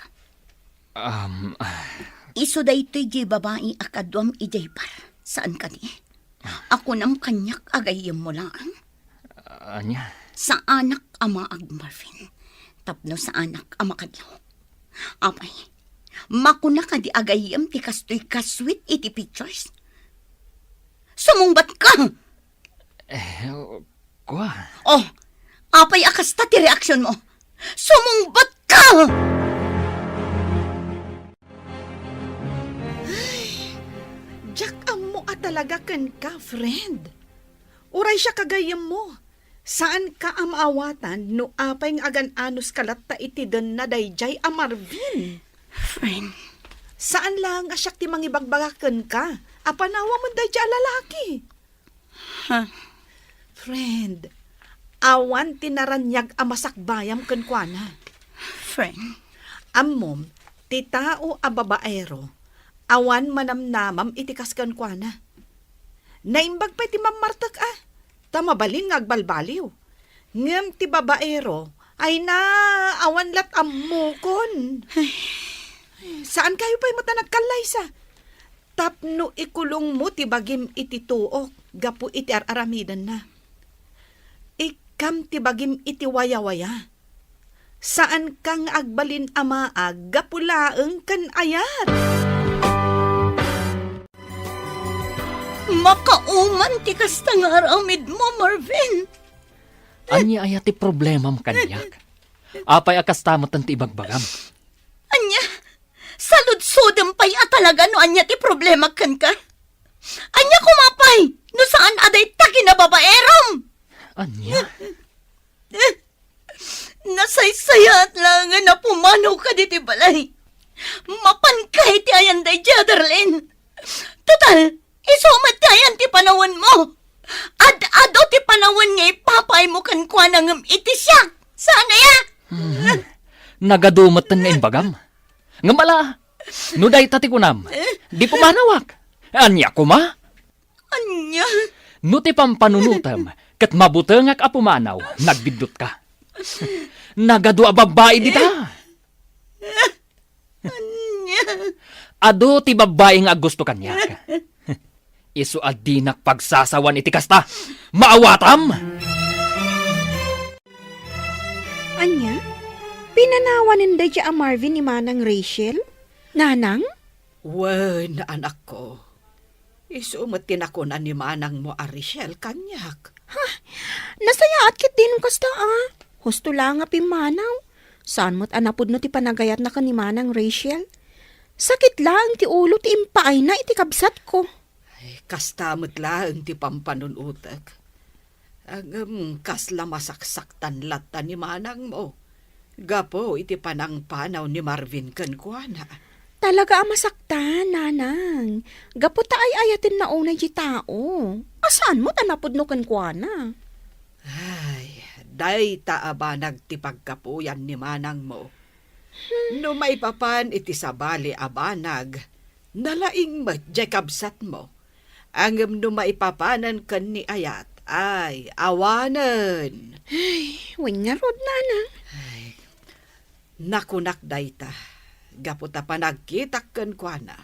Um, Isu daytoy diay babai a kaduam idiay bar. Saan kadi? A kunam kaniak a gayyemmo laeng? Ania? Saanak a maag, Marvin. Tapno saanak a makadlaw. Apay, makuna kadi a gayyem ti kastoy kasweet iti pictures? Sumungbatka! Eh, kua. Oh, apay a kasta ti reaksionmo? Sumungbatka! Ay, diak ammo a talaga kenka, friend. Uray siak a gayyemmo, saanka a maawatan no apay nga agan-anoska latta iti denna daydiay a Marvin. Friend. Saan laeng a siak ti mangibagbaga kenka a panawamen daydiay a lalaki. Ha? Friend, awan ti naraniag a masakbayam kenkuana. Friend. Ammom, ti tao a babaero, awan manamnamam iti kas kenkuana. Naimbag pay ti mammartek a, ta mabalin nga agbalbaliw. Ngem ti babaero, ay na, awan lat ammokon. Ay. Saan kayo pay met a nagkallaysa? Tapno ikulongmo ti bagim iti tuok gapu iti ar-aramidenna. Ikkam ti bagim iti wayawaya. Saanka nga agbalin a maag gapu laeng ken ayat. Makauman ti kasta nga aramidmo, Marvin. Ania aya ti problemam kaniak? Apay a kasta met ti ibagbagam? Ania? Saludsodem pay a talaga no ania ti problema kenka? Ania koma pay no saan a dayta kinababaeram? Ania? Nasaysayaat laengen a pumanawka ditoy balay. Mapanka iti ayan daydiay, Darlene. Total, isu met ti ayan ti panawenmo. Ad-adu ti panawen nga ipapaaymo kenkuana ngem iti siak. Saan aya? Hmm. Nagadu metten nga imbagam. Ngem ala, no dayta ti kunam, di pumanawak. Ania koma? Ania? No ti pampanunotem ket mabutengak a pumanaw, nagbiddutka. Nagadu a babbai dita. Ania? Adu ti babbai nga aggusto kaniak. Isu a dinak pagsasawan iti kasta. Maawatam! Ania? Pinanawanen daydiay a Marvin ni Manang Rachel? Nanang? Wen, anakko. Isu met ti nakuna ni manangmo a Rachel kaniak. Ha? Nasayaat ketdin kasta a. Husto la nga pimmanaw. Saan met a napudno ti panagayatna ken ni Manang Rachel. Sakit laeng ti ulo ti impaayna iti kabsatko. Ay, kasta met laeng ti pampanunotek. Ngem kasla masaksaktan latta ni manangmo gapu iti panangpanaw ni Marvin kenkuana. Talaga a masaktan, nanang. Gapu ta ay-ayatenna unay ti tao. A saan met a napudno kenkuana? Ay, dayta a banag ti paggapuyan ni manangmo. No maipapan iti sabali a banag, nalaing met diay kabsatmo. Ngem no maipapanen ken ni ayat, ay, awanen. Ay, wen ngarud, nanang. Ay, nakunak dayta, gapu ta panagkitak kenkuana,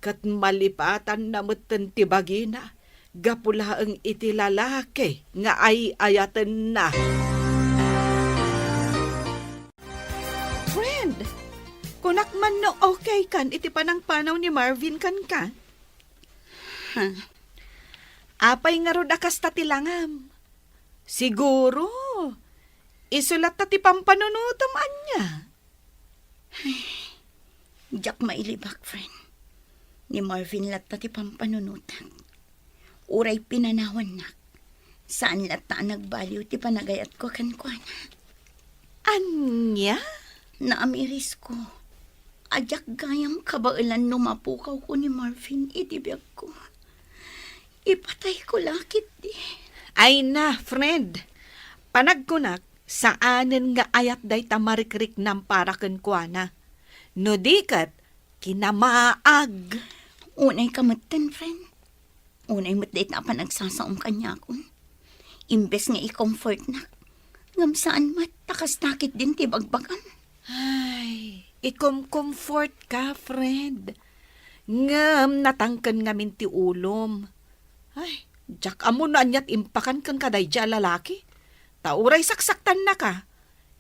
ket malipatanna metten ti bagina, gapu laeng iti lalaki nga ay-ayatenna. Friend, kunak man no okay kan iti panangpanaw ni Marvin kenka? Ha? Apay ngarud a kasta ti langam? Siguro, isu latta ti pampanunotem ania? Ay, diak mailibak, friend. Ni Marvin latta ti pampanunotak. Uray pinanawannak, saan latta a nagbaliw ti panagayatko kenkuana. Ania? Naamirisko a diak gayam kabaelan no mapukawko ni Marvin iti biagko. Ipatayko la ketdi. Ay na, friend. Panagkunak, saanen nga ayat dayta marikriknam para kenkuana. No di ket, kinamaag. Unay ka metten, friend. Unay met dayta a panagsasaom kaniakon. Imbes nga i-comfortnak, ngem saan met, ta kasta ketdin ti bagbagam. Ay, ikom-comfort ka, friend. Ngem natangken ngamin ti ulom. Ay, diak ammo no ania ti impakan kenka daydiay a lalaki. Ta uray saksaktannaka,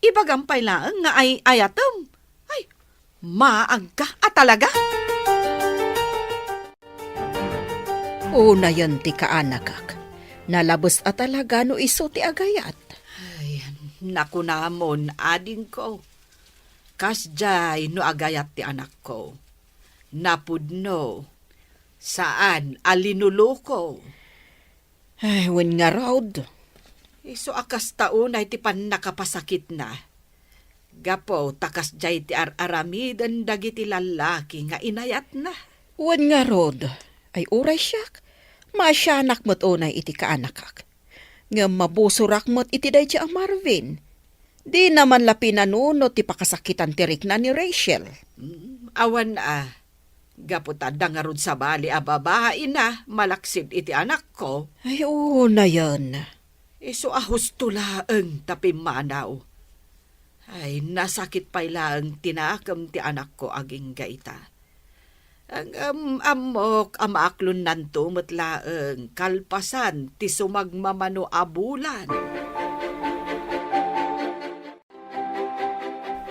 ibagam pay laeng nga ay-ayatem. Ay, maagka a talaga. Unayen ti kaanakak. Nalabes a talaga no isu ti agayat. Ay, nakunamon, adingko. Kasdiay no agayat ti anakko. Napudno. Saan a linuluko. Ay, wen ngarud. Isu a kasta unay ti pannakapasakitna. Gapu ta kasdiay ti ar-aramiden dagiti lallaki nga inayatna. Wen ngarud, ay uray siak, Maasianak met unay iti kaanakak. Ngem mabusorak met iti daydi a Marvin. Dina man la pinanunot ti pakasakitan ti rikna ni Rachel. Mm, awan a. Gapu ta adda ngarud sabali a babaina malaksid iti anakko. Ay, unayen. Isu a husto laeng ta pimmanaw. Ay, nasakit pay laeng ti nakem ti anakko agingga ita. Ngem ammok a maaklonnanto met laeng kalpasan ti sumagmamano a bulan.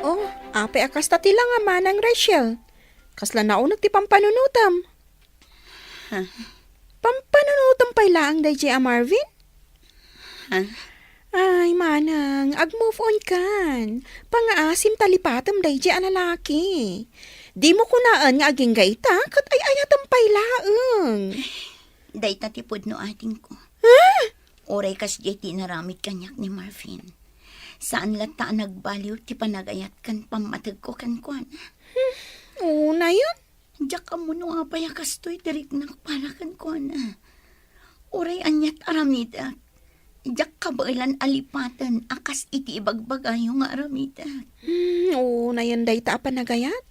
Oh, apay a kasta ti langa, Manang Rachel? Kasla nauneg ti pampanunotem? Ha? Pampanunotem pay laeng daydi a Marvin? Ha? Ay, Manang, ag-move on kan. Pangaasim ta lipatem daydi a lalaki. Dimo kunaen nga agingga ita, ket ay-ayatem pay laeng. Dayta ti pudno, adingko. Ha? Uray kasdiay ti inaramid kaniak ni Marvin. Saan latta a nagbaliw ti panagayat ken pammategko kenkuana. Hmm, unayen. Diak ammo no apay a kastoy ti riknak para kenkuana. Uray aniat aramidek, diak kabaelan a lipaten a kas iti ibagbagayo nga aramidek. Hmm, unayen dayta a panagayat.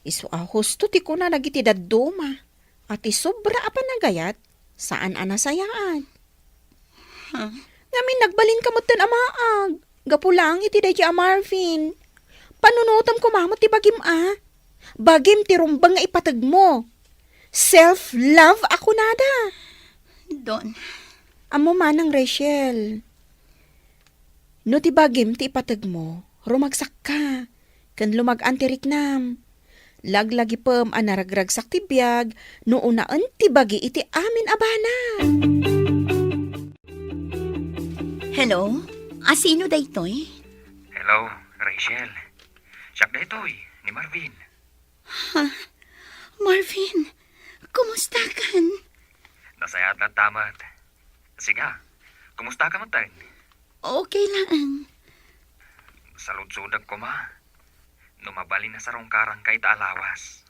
Isu a husto ti kuna dagiti dadduma a ti sobra a panagayat, saan a nasayaat. Huh? Ngamin, nagbalinka metten a maag gapu laeng iti daydi a Marvin. Panunotem koma met ti bagim a. Bagim ti rumbeng nga ipategmo. Self-love a kunada. Don. Ammo, Manang Rachel, no ti bagim ti ipategmo, rumagsakka ken lumag-an ti riknam. Laglagipem a naragragsak ti biag no unaen ti bagi iti amin a banag. Hello? Asino daytoy? Hello, Rachel. Siak daytoy, ni Marvin. Ha? Marvin, kumusta kan? Nasayaat latta met. Siak, kumusta ka met? Okay laeng. Saludsodek koma no mabalin a sarungkaranka ita a lawas.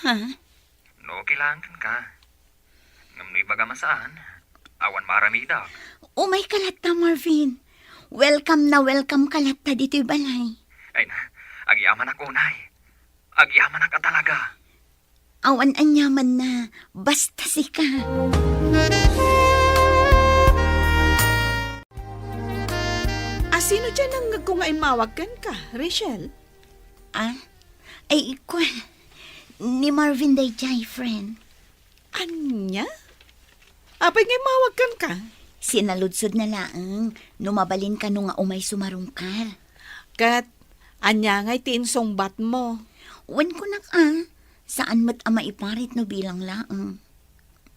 Ha? No okay laeng kenka. Ngem no ibagam a saan, awan maaramidek. Umayka latta, Marvin. Welcome na welcome ka latta ditoy balay. Ay na, agyamanak unay. Agyamanak a talaga. Awan aniamanna, basta sika. Asino diay nangngegko nga immawag kenka, Rachel? Ah? Ay, ikua. Ni Marvin daydiay, friend. Ania? Apay nga immawag kenka? Sinaludsodna laeng no mabalin kano nga umay sumarungkar. Ket ania ngay ti insungbatmo? Wen, kunak a, saan met a maiparit no bilang laeng.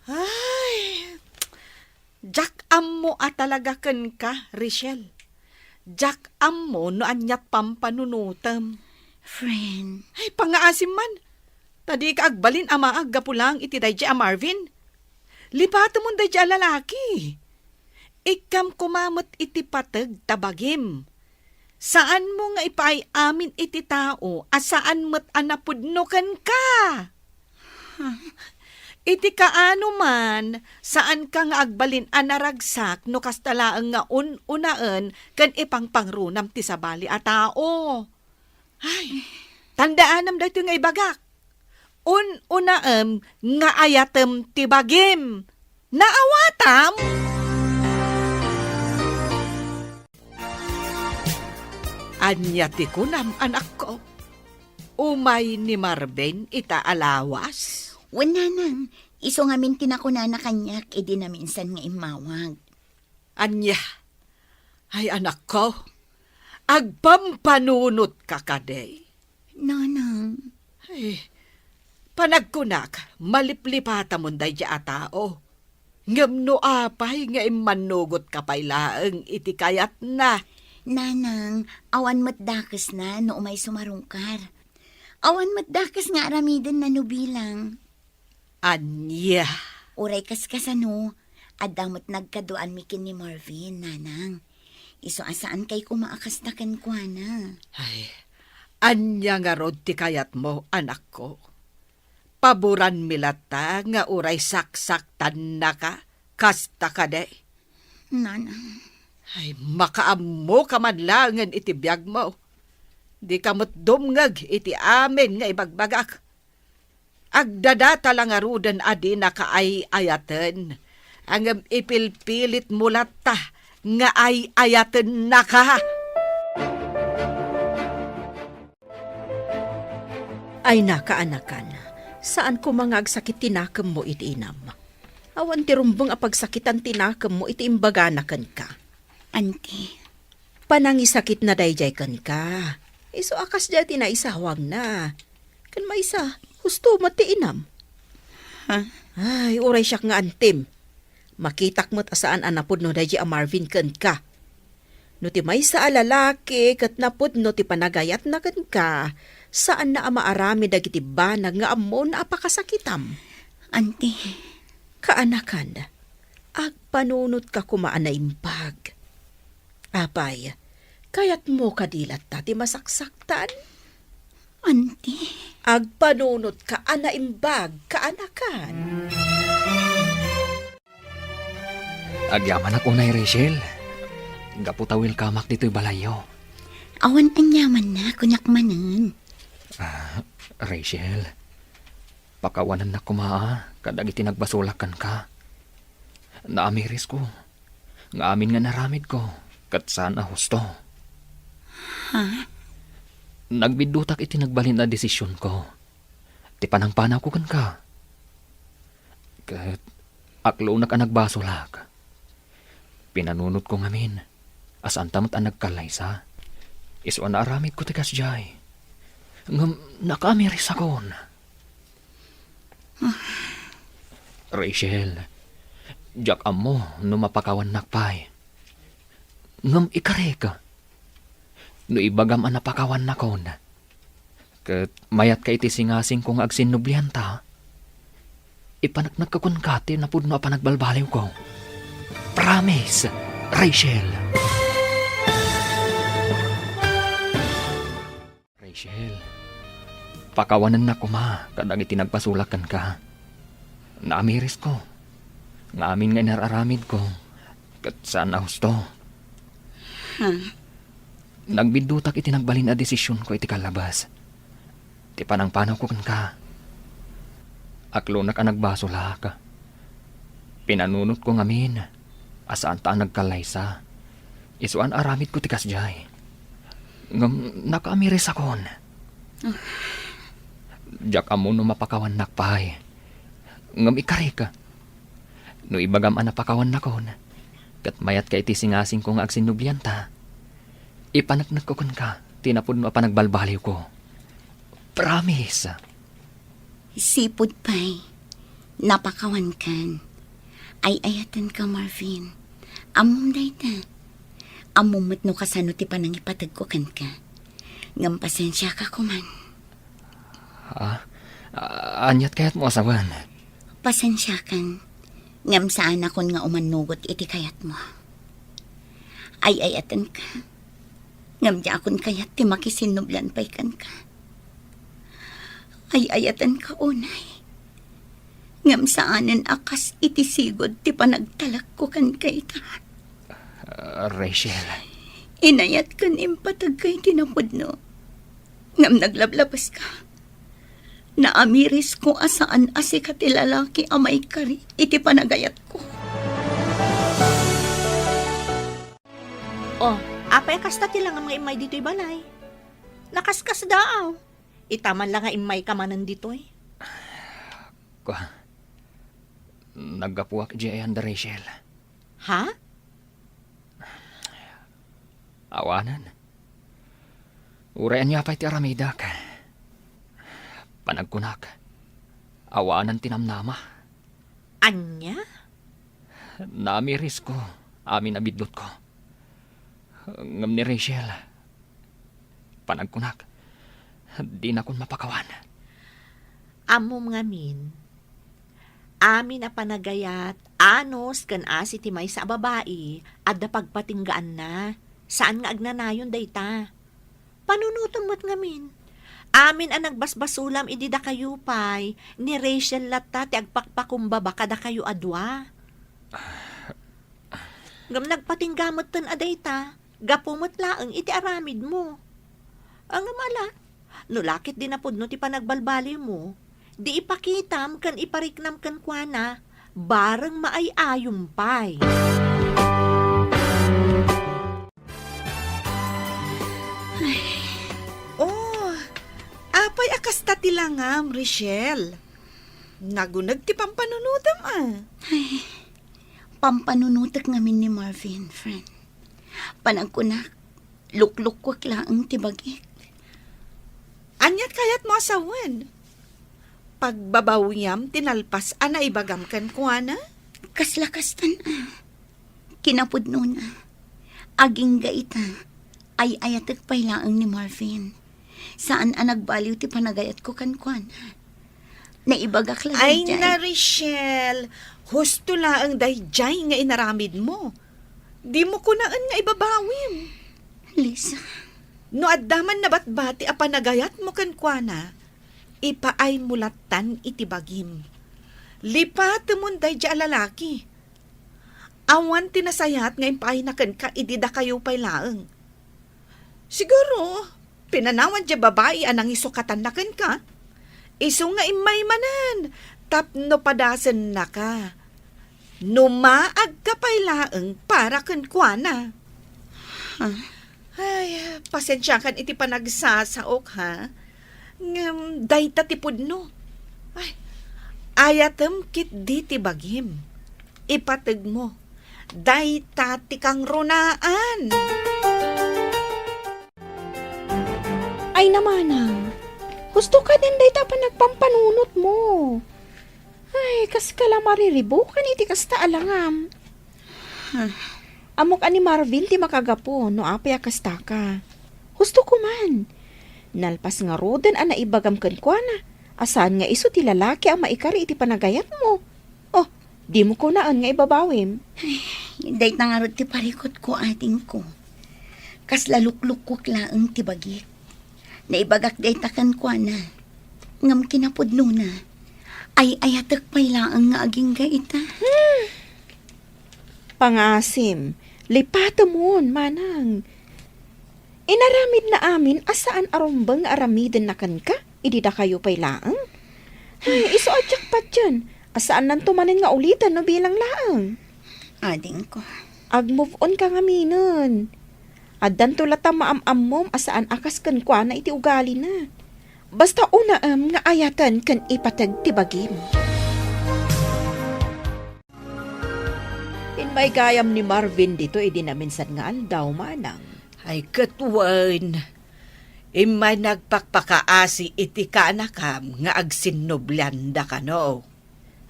Ay, diak ammo a talaga kenka, Rachel. Diak ammo no aniat pampanunotem. Friend. Ay, pangaasim man. Ta dika agbalin a maag gapu laeng iti daydiay a Marvin. Lipatemon daydiay a lalaki. Ikkam koma met iti pateg ta bagim. Saanmo nga ipaay amin iti tao a saan met a napudno kenka. Iti kaano man, saanka nga agbalin a naragsak no kasta laeng nga un-unaen ken ipangpangrunam ti sabali a tao. Ay, tandaanam daytoy nga ibagak. Un-unaem nga ayatem ti bagim. Naawatam? Ania ti kunam, anakko? Umay ni Marvin ita a lawas? Wen, nanang, isu ngamin ti nakunana kaniak idi naminsan nga immawag. Ania? Ay, anakko, agpampanunotka kadi? Nanang. Ay, panagkunak, maliplipatamon daydi a tao. Ngem no apay nga immannugotka pay laeng iti kayatna? Nanang, awan met dakesna no umay sumarungkar. Awan met dakes nga aramidenna no bilang. Ania? Uray kaskasano, adda met nagkaduaanmi ken ni Marvin, nanang. Isu a saankay koma a kasta kenkuana. Ay, ania ngarud ti kayatmo, anakko? Paboranmi latta nga uray saksaktannaka, kasta kadi? Nanang. Ay, makaammoka man laengen iti biagmo. Dika met dumngeg iti amin nga ibagbagak. Agdadata la ngaruden a dinaka ay-ayaten, ngem ipilpilitmo latta nga ay-ayatennaka. Ay, nakaanakan, saan koma nga agsakit ti nakemmo iti inam. Awan ti rumbeng a pagsakitan ti nakemmo iti imbagana kenka. Anti. Panangisakitna daydiay kenka. Isu a kasdiay ti naisawangna. Ken maysa, husto met ti inam. Ha? Ay, uray siak nga antim. Makitak met a saan a napudno daydiay a Marvin kenka. No ti maysa a lalaki ket napudno ti panagayatna kenka, saanna a maaramid dagiti banag nga ammona a pakasakitam. Anti. Kaanakan, agpanunotka koma a naimbag. Apay, kayatmo kadi latta ti masaksaktan? Anti. Agpanunotka a naimbag, kaanakan. Agyamanak unay, Rachel. Gapu ta welcomeak ditoy balayyo. Awan aniamanna, kuniak manen. Ah, Rachel, pakawanennak koma a kadagiti nagbasolak kenka. Naamirisko nga amin nga inaramidko ket saan a husto. Ha? Nagbiddutak iti nagbalin a desisionko, ti panangpanawko kenka. Ket aklonak a nagbasolak. Pinanunotko ngamin a saanta met a nagkallaysa. Isu a naaramidko ti kasdiay. Ngem nakaamirisakon. Rachel, diak ammo no mapakawannak pay. Ngem ikarik, no ibagam a napakawannakon, ket mayatka iti singasingko nga agsinnublianta, ipaneknekko kenka ti napudno a panagbalbaliwko. Promise, Rachel! Rachel, pakawanennak koma kadagiti nagbasolak kenka. Naamirisko nga amin nga inar-aramidko ket saan a husto. Ha? Nagbiddutak iti nagbalin a desisionko iti kallabas. Ti panangpanawko kenka. Aklonak a nagbasolak. Pinanunotko ngamin a saanta a nagkallaysa. Isu a naaramidko ti kasdiay. Ngem nakaamirisakon. Ah. Diak ammo no mapakawannak pay. Ngem ikarik, no ibagam a napakawannakon, ket mayatka iti singasingko nga agsinnublianta, ipaneknekko kenka ti napudno a panagbalbaliwko. Promise. Sipud pay, napakawankan. Ay-ayatenka, Marvin. Ammom dayta. Ammom met no kasano ti panangipategko kenka. Ngem pasensiaka koman. Ha? A-, aniat kayatmo a sawen? Pasensiakan, ngem saanakon nga umannugot iti kayatmo. Ay-ayatenka, ngem diakon kayat ti makisinnublian pay kenka. Ay-ayatenka unay, ngem saanen a kas iti sigud ti panagtalekko kenka ita. Ah, Rachel. Inayat ken impateg ka iti napudno. Ngem naglablabaska. Naamirisko a saan a sika ti lalaki a maikari iti panagayatko. Oh, apay a kasta ti langam nga immay ditoy balay? Nakaskasdaaw. Ita man la nga immayka manen ditoy. Kua, naggapuak idiay ayan da Rachel. Ha? Awanen. Uray ania pay ti aramidek. Panagkunak, awanen ti namnama. Ania? Naamirisko amin a biddutko. Ngem ni Rachel, panagkunak, dinakon mapakawan. Ammom ngamin, amin a panagayat, anus ken asi ti maysa a babai, adda pagpatinggaanna. Saan nga agnanayon dayta. Panunotem met ngamin, Amin a nagbasbasulam idi dakayo pay, ni Rachel latta ti agpakpakumbaba kadakayo a dua. Ngem nagpatingga metten a dayta, gapu met laeng iti aramidmo. Ngem ala, no la ket di napudno ti panagbalbaliwmo, di ipakitam ken ipariknam kenkuana, bareng maay-ayom pay. Oh, apay a kasta ti langam, Rachel? Naguneg ti pampanunotem, a. Ay, pampanunotek ngamin ni Marvin, friend. Panagkunak, luklukuek laeng ti bagik. Ania ti kayatmo a sawen? Pagbabawiam ti nalpas a naibagam kenkuana? Kasla kastan, a. Kinapudnona, agingga ita, ay-ayatek pay laeng ni Marvin. Saan a nagbaliw ti panagayatko kenkuana. Naibagak la daydiay. Ay na, Rachel, husto laeng daydiay nga inaramidmo. Dimo kunaen nga ibabawim. Lisa. No adda man nabatbati a panagayatmo kenkuana, ipaaymo lattan iti bagim. Lipatemon daydiay a lalaki. Awan ti nasayaat nga impaayna kenka idi dakayo pay laeng. Siguro, pinanawan diay babai a nangisukatanna kenka. Isu nga immay manen tapno padasennaka. No maagka pay laeng para kenkuana. Ha? Ay, pasensiakan iti panagsasaok, ha? Ngem dayta ti pudno. Ay, ayatem ketdi ti bagim. Ipategmo. Dayta ti kangrunaan. Ay, namanang, husto ka den dayta a panagpampanunotmo. Ay, kaska la mariribukan iti kasta a langam. Huh. Ammok a ni Marvin ti makagapu no apay a kastaka. Husto ko man. Nalpas ngaruden a naibagam kenkuana a saan nga isu ti lalaki a maikari iti panagayatmo. Oh, dimo kunaen nga ibabawim. Ay, dayta ngarud ti parikutko, adingko. Kasla luklukuek laeng ti bagik. Naibagak dayta kenkuana. Ngem kinapudnona, ay-ayatek pay laeng nga agingga ita. Hmm. Pangasim, lipatemon, manang. Inaramidna amin a saan a rumbeng nga aramidenna kenka idi dakayo pay laeng. Ay, isu a diak patien a saannanto manen nga uliten no bilang laeng. Adingko. Ag-move on ka ngaminen. Addanto latta maam-ammom a saan a kas kenkuana iti ugalina. Basta unaem nga ayaten ken ipateg ti bagim. Immay gayam ni Marvin ditoy idi naminsan nga aldaw, manang. Ay, ket wen, immay nagpakpakaasi iti kaanakam nga agsinnublianda kano.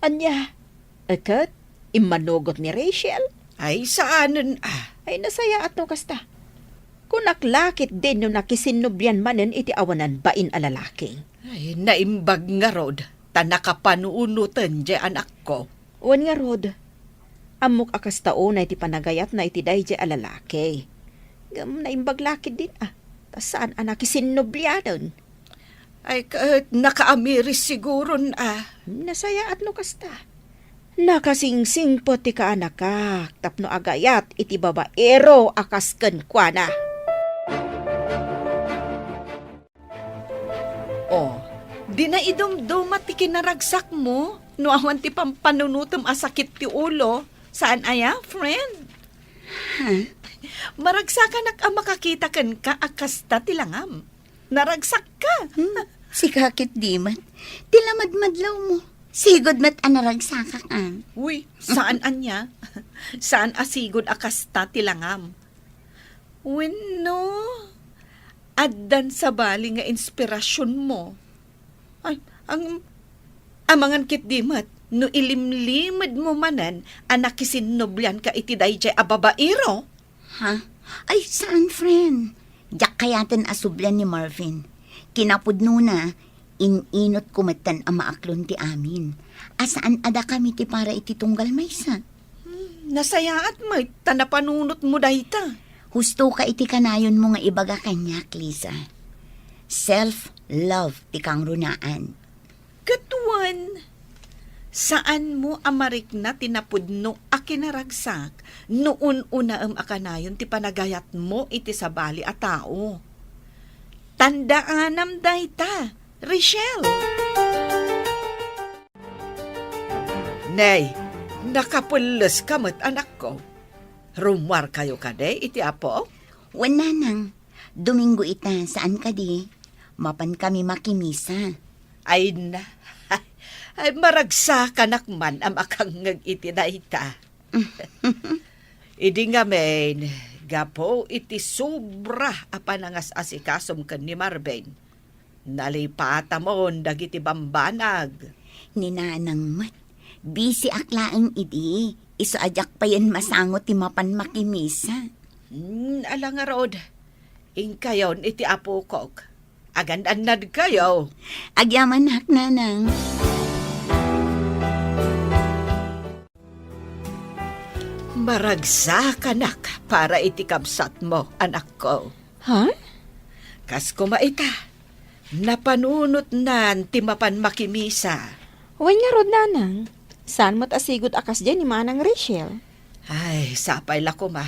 Ania? Ket, immanugot ni Rachel? Ay, saanen, a. Ay, nasayaat no kasta. Kunak la ketdin no nakisinnublian manen iti awanan bain a lalaki. Ay, naimbag ngarud, ta nakapanunoten diay anakko. Wen ngarud, ammok a kasta unay ti panagayatna iti daydiay a lalaki. Ngem naimbag la ketdin, a, ta saan a nakisinnublianen. Ay, ket nakaamiris siguron, a. Nasayaat no kasta. Nakasingsingpet ti kaanakak tapno agayat iti babaero a kas kenkuana. Oh, di naidumduma ti kinaragsakmo no awan ti pampanunotem a sakit ti ulo. Saan aya, friend? Ha? Maragsakanak a makakita kenka a kasta ti langam. Naragsakka. Hmm, sika ket di met. Ti lamadmadlawmo. Sigud met a naragsakak, a. Uy, saan ania? Saan a sigud a kasta ti langam? Wenno, addan sabali nga inspirasionmo? Ay, ang, amangan ketdi met, no ilimlimedmo manen a nakisinnublianka iti daydiay a babaero? Ha? Ay, saan, friend. Diak kayaten a sublian ni Marvin. Kinapudnona, in-inotko metten a maaklon ti amin. A saan a dakami ti para iti tunggal maysa. Hmm, nasayaat met, ta napanunotmo dayta. Husto ka iti kanayonmo nga ibaga kaniak, Lisa. Self-love ti kangrunaan. Ket wen, saanmo a marikna ti napudno a kinaragsak no un-unaem a kanayon ti panagayatmo iti sabali a tao. Tandaanam dayta, Rachel. Nay, nakapelles ka met, anakko. Rummuarkayo kadi iti Apo? Wen, nanang. Domingo ita, saan kadi? Mapan kami makimisa. Ay na. Ay, maragsakanak man a makangngeg iti dayta. Idi ngamin, gapu iti sobra a panangas-asikasom ken ni Marvin, nalipatamon dagiti bambanag. Ni nanang met, bisiak laeng idi, isu a diak payen masango ti mapan makimisa. Hmm, ala ngarud, inkayon iti apokok. Agan-annadkayo. Agyamanak, nanang. Maragsakanak para iti kabsatmo, anakko. Ha? Kas koma ita, napanunotnan ti mapan makimisa. Wen ngarud, nanang, saan met a sigud a kasdiay ni Manang Rachel? Ay, sapay la koma,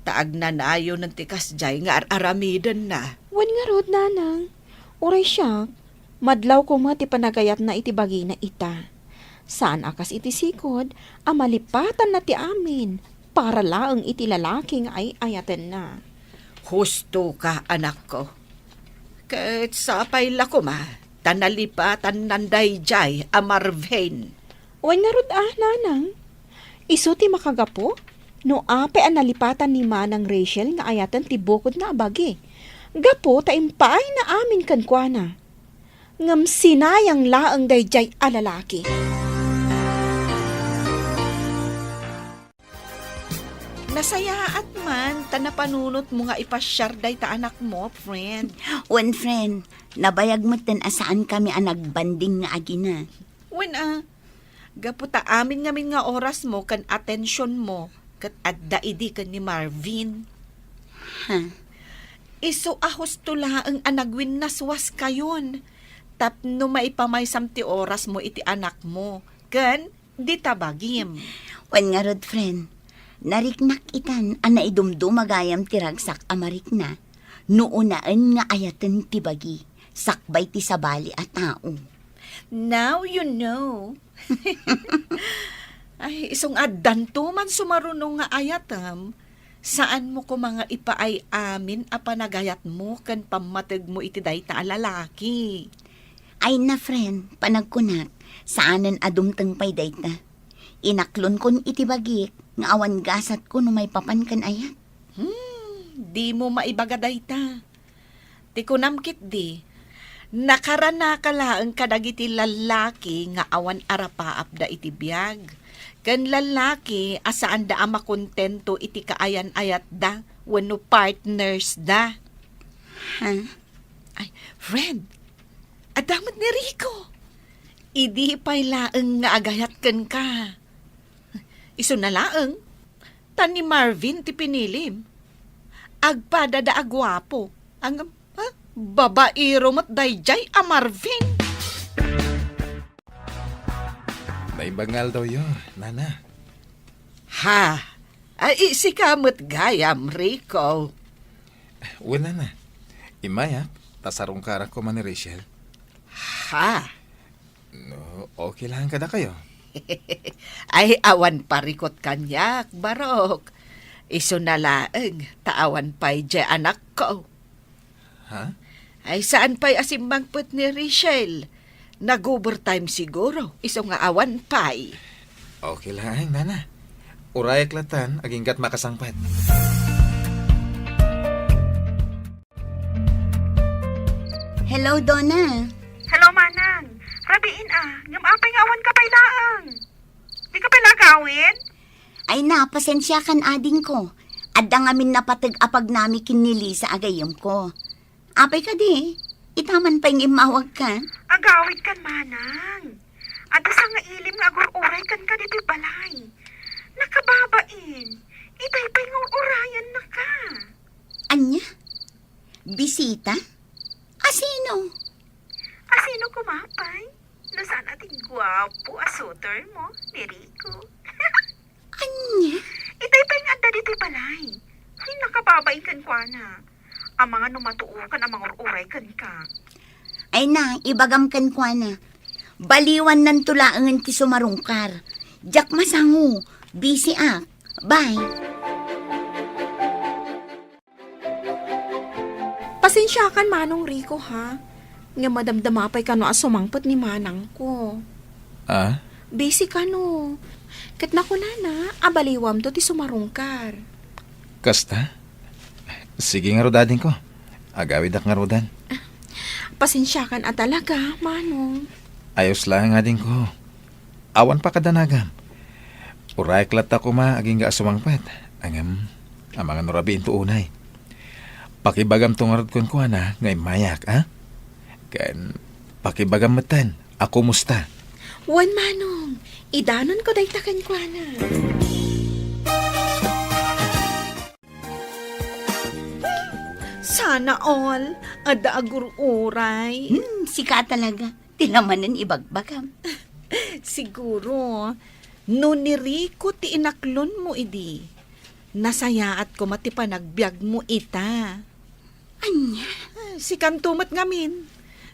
ta agnanayonen ti kasdiay nga ar-aramidenna. Wen ngarud, nanang, uray siak, madlaw koma ti panagayatna iti bagina ita. Saan a kas iti sigud a malipatanna ti amin para laeng iti lalaki nga ay-ayatenna. Husto ka, anakko. Ket sapay la koma, ta nalipatannan daydiay a Marvin. Wen ngarud a, nanang. Isu ti makagapu no apay a nalipatan ni Manang Rachel nga ayaten ti bukodna a bagi. Gapu ta impaayna amin kenkuana. Ngem sinayang laeng daydiay a lalaki. Nasayaat man ta napanunotmo nga ipasiar dayta anakmo, friend. Wen, friend, nabayag metten a saankami a nagbanding nga agina. Wen a, gapu ta amin ngamin nga orasmo ken atensionmo ket adda idi ken ni Marvin. Ha? Isu a husto laeng a nagwinnaswaskayon tapno maipamaysam ti orasmo iti anakmo ken dita bagim. Wen ngarud, friend, nariknak itan a naidumduma gayam ti ragsak a marikna no unaen nga ayaten ti bagi sakbay ti sabali a tao. Now you know. Ay, isung addanto man sumaruno nga ayatem, saanmo koma nga ipaay amin a panagayatmo ken pammategmo iti dayta a lalaki. Ay na, friend, panagkunak, saanen a dumteng pay dayta. Inaklonkon iti bagik nga awan gasatko no maipapan ken ayat. Hmm, dimo maibaga dayta. Ti kunam ketdi, nakaranaka laeng kadagiti lallaki nga awan arapaapda iti biag, ken lallaki a saanda a makontento iti kaayan-ayatda wenno partnersda. Ha? Ay, friend, adda met ni Rico. Idi pay laeng nga agayat kenka. Isuna laeng, ta ni Marvin ti pinilim. Agpadada a guapo. Ang, ha? Babaero met daydiay a Marvin. Naimbag nga aldawyo, nana. Ha? Ay, sika met gayam, Rico. Wen, nana. Immayak, ta sarungkarak koma ni Rachel. Ha? No, okay lang kadakayo. Ay, awan parikot kaniak, Barok. Isuna laeng, ta awan pay diay anakko. Ha? Ay, saan pay a simmangpet ni Rachel? Nag-overtime siguro, isu nga awan pay. Okay lang, nana. Urayak latan, aginggat makasangpet. Hello, Donna. Hello, Manang. Rabiin a, ngem apay nga awan ka pay laeng? Di ka pay la agawid? Ay na, pasensiakan adingko. Adda ngamin napateg a pagnami ken ni Lisa a gayyemko. Apay kadi? Ita man pay nga immawag ka? Agawid kan, Manang. Adda sangailim nga agur-uray kenka ditoy balay. Nakababain. Itay pay nga ur-urayenna ka. Ania? Bisita? Asi? Asino koma pay? No saan a ti guapo a suitor mo, ni Rico. Ania? Itay pay nga adda ditoy balay. Ay, nakababain kenkuana. Amangan no matuokan a mangur-uray kenka. Ay na, ibagam kenkuana. Baliwannanto laengen ti sumarungkar. Diak masango. Busy ak. Bye. Pasensiakan, Manong Rico, ha? Nga madamdama pay kano a sumangpet ni manangko. Ah? Busy kano. Ket nakunana a baliwamto ti sumarungkar. Kasta? Sige ngarud, adingko. Agawidak ngarudan. Pasensiakan a talaga, Manong. Ayos laeng, adingko. Awan pakadanagam. Urayek latta koma agingga a sumangpet. Ngem, amangan no rabiinto unay. Pakibagamto ngarud kenkuana nga immayak, a? Ken pakibagam metten a kumusta. Wen, Manong, idanonko dayta kenkuana. Sana all, adda agur-uray. Hmm, sika talaga. Ti lamanen ibagbagam. Siguro, no ni Rico ti inaklonmo idi, nasayaat koma ti panagbiagmo ita. Ania? Sikanto met ngamin,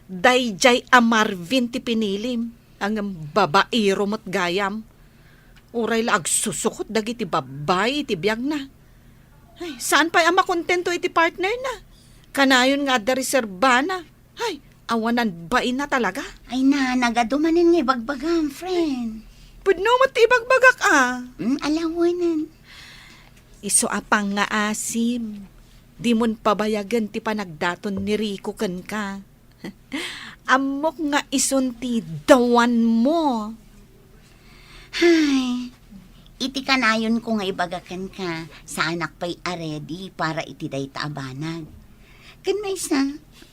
daydiay a Marvin ti pinilim, ngem babaero met gayam. Uray la agsusukot dagiti babbai iti biagna. Ay, saan pay a makontento iti partnerna? Kanayon nga adda reserbana. Ay, awanan baina talaga. Ay na, nagadu manen nga ibagbagam, friend. Pudno met ti ibagbagak, a. Mm, alawanan. Isu a pangngaasim, dimon pabayagen ti panagdaton ni Rico kenka. Ammok nga isun ti dawanmo. Hay, iti kanayonko nga ibaga kenka, saanak pay a ready para iti dayta a banag. Ken maysa,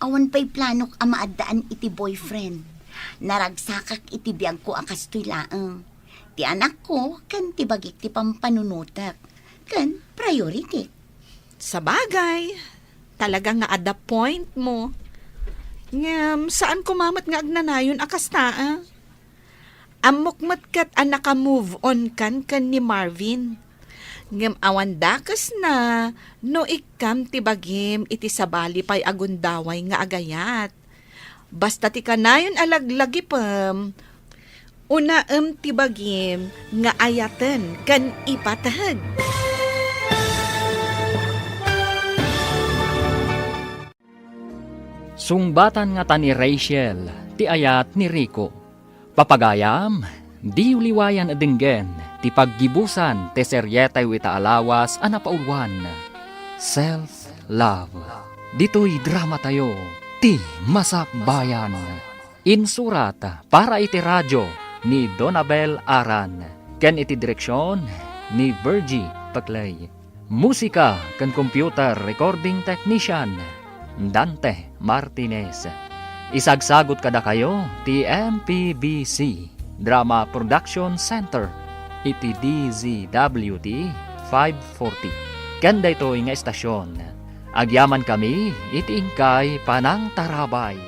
awan pay planok a maaddaan iti boyfriend. Naragsakak iti biagko a kastoy laeng. Ti anakko ken ti bagik ti pampanunotek ken priority. Sabagay, talaga nga adda point mo. Ngem, saan koma met nga agnanayon a kasta, a? Ammok met ket a naka-move on kan ken ni Marvin. Ngem awan dakesna no ikkam ti bagim iti sabali pay a gundaway nga agayat. Basta ti kanayon a laglagipem, unaem ti bagim nga ayaten ken ipateg. Sungbatan ngata ni Rachel ti ayat ni Rico. Papagayam, diyo liwayan a denggen ti paggibusan ti serietayo ita a lawas a napauluan, Self Love. Ditoy dramatayo, Ti Masakbayan. Insurat para iti radio ni Donabel Aran ken iti direksion ni Virgie Paclay. Musika ken computer recording technician, Dante Martinez. Isagsagut kadakayo ti M P B C Drama Production Center iti D Z W T five forty. Ken daytoy nga estasion, agyamankami iti inkay panangtarabay.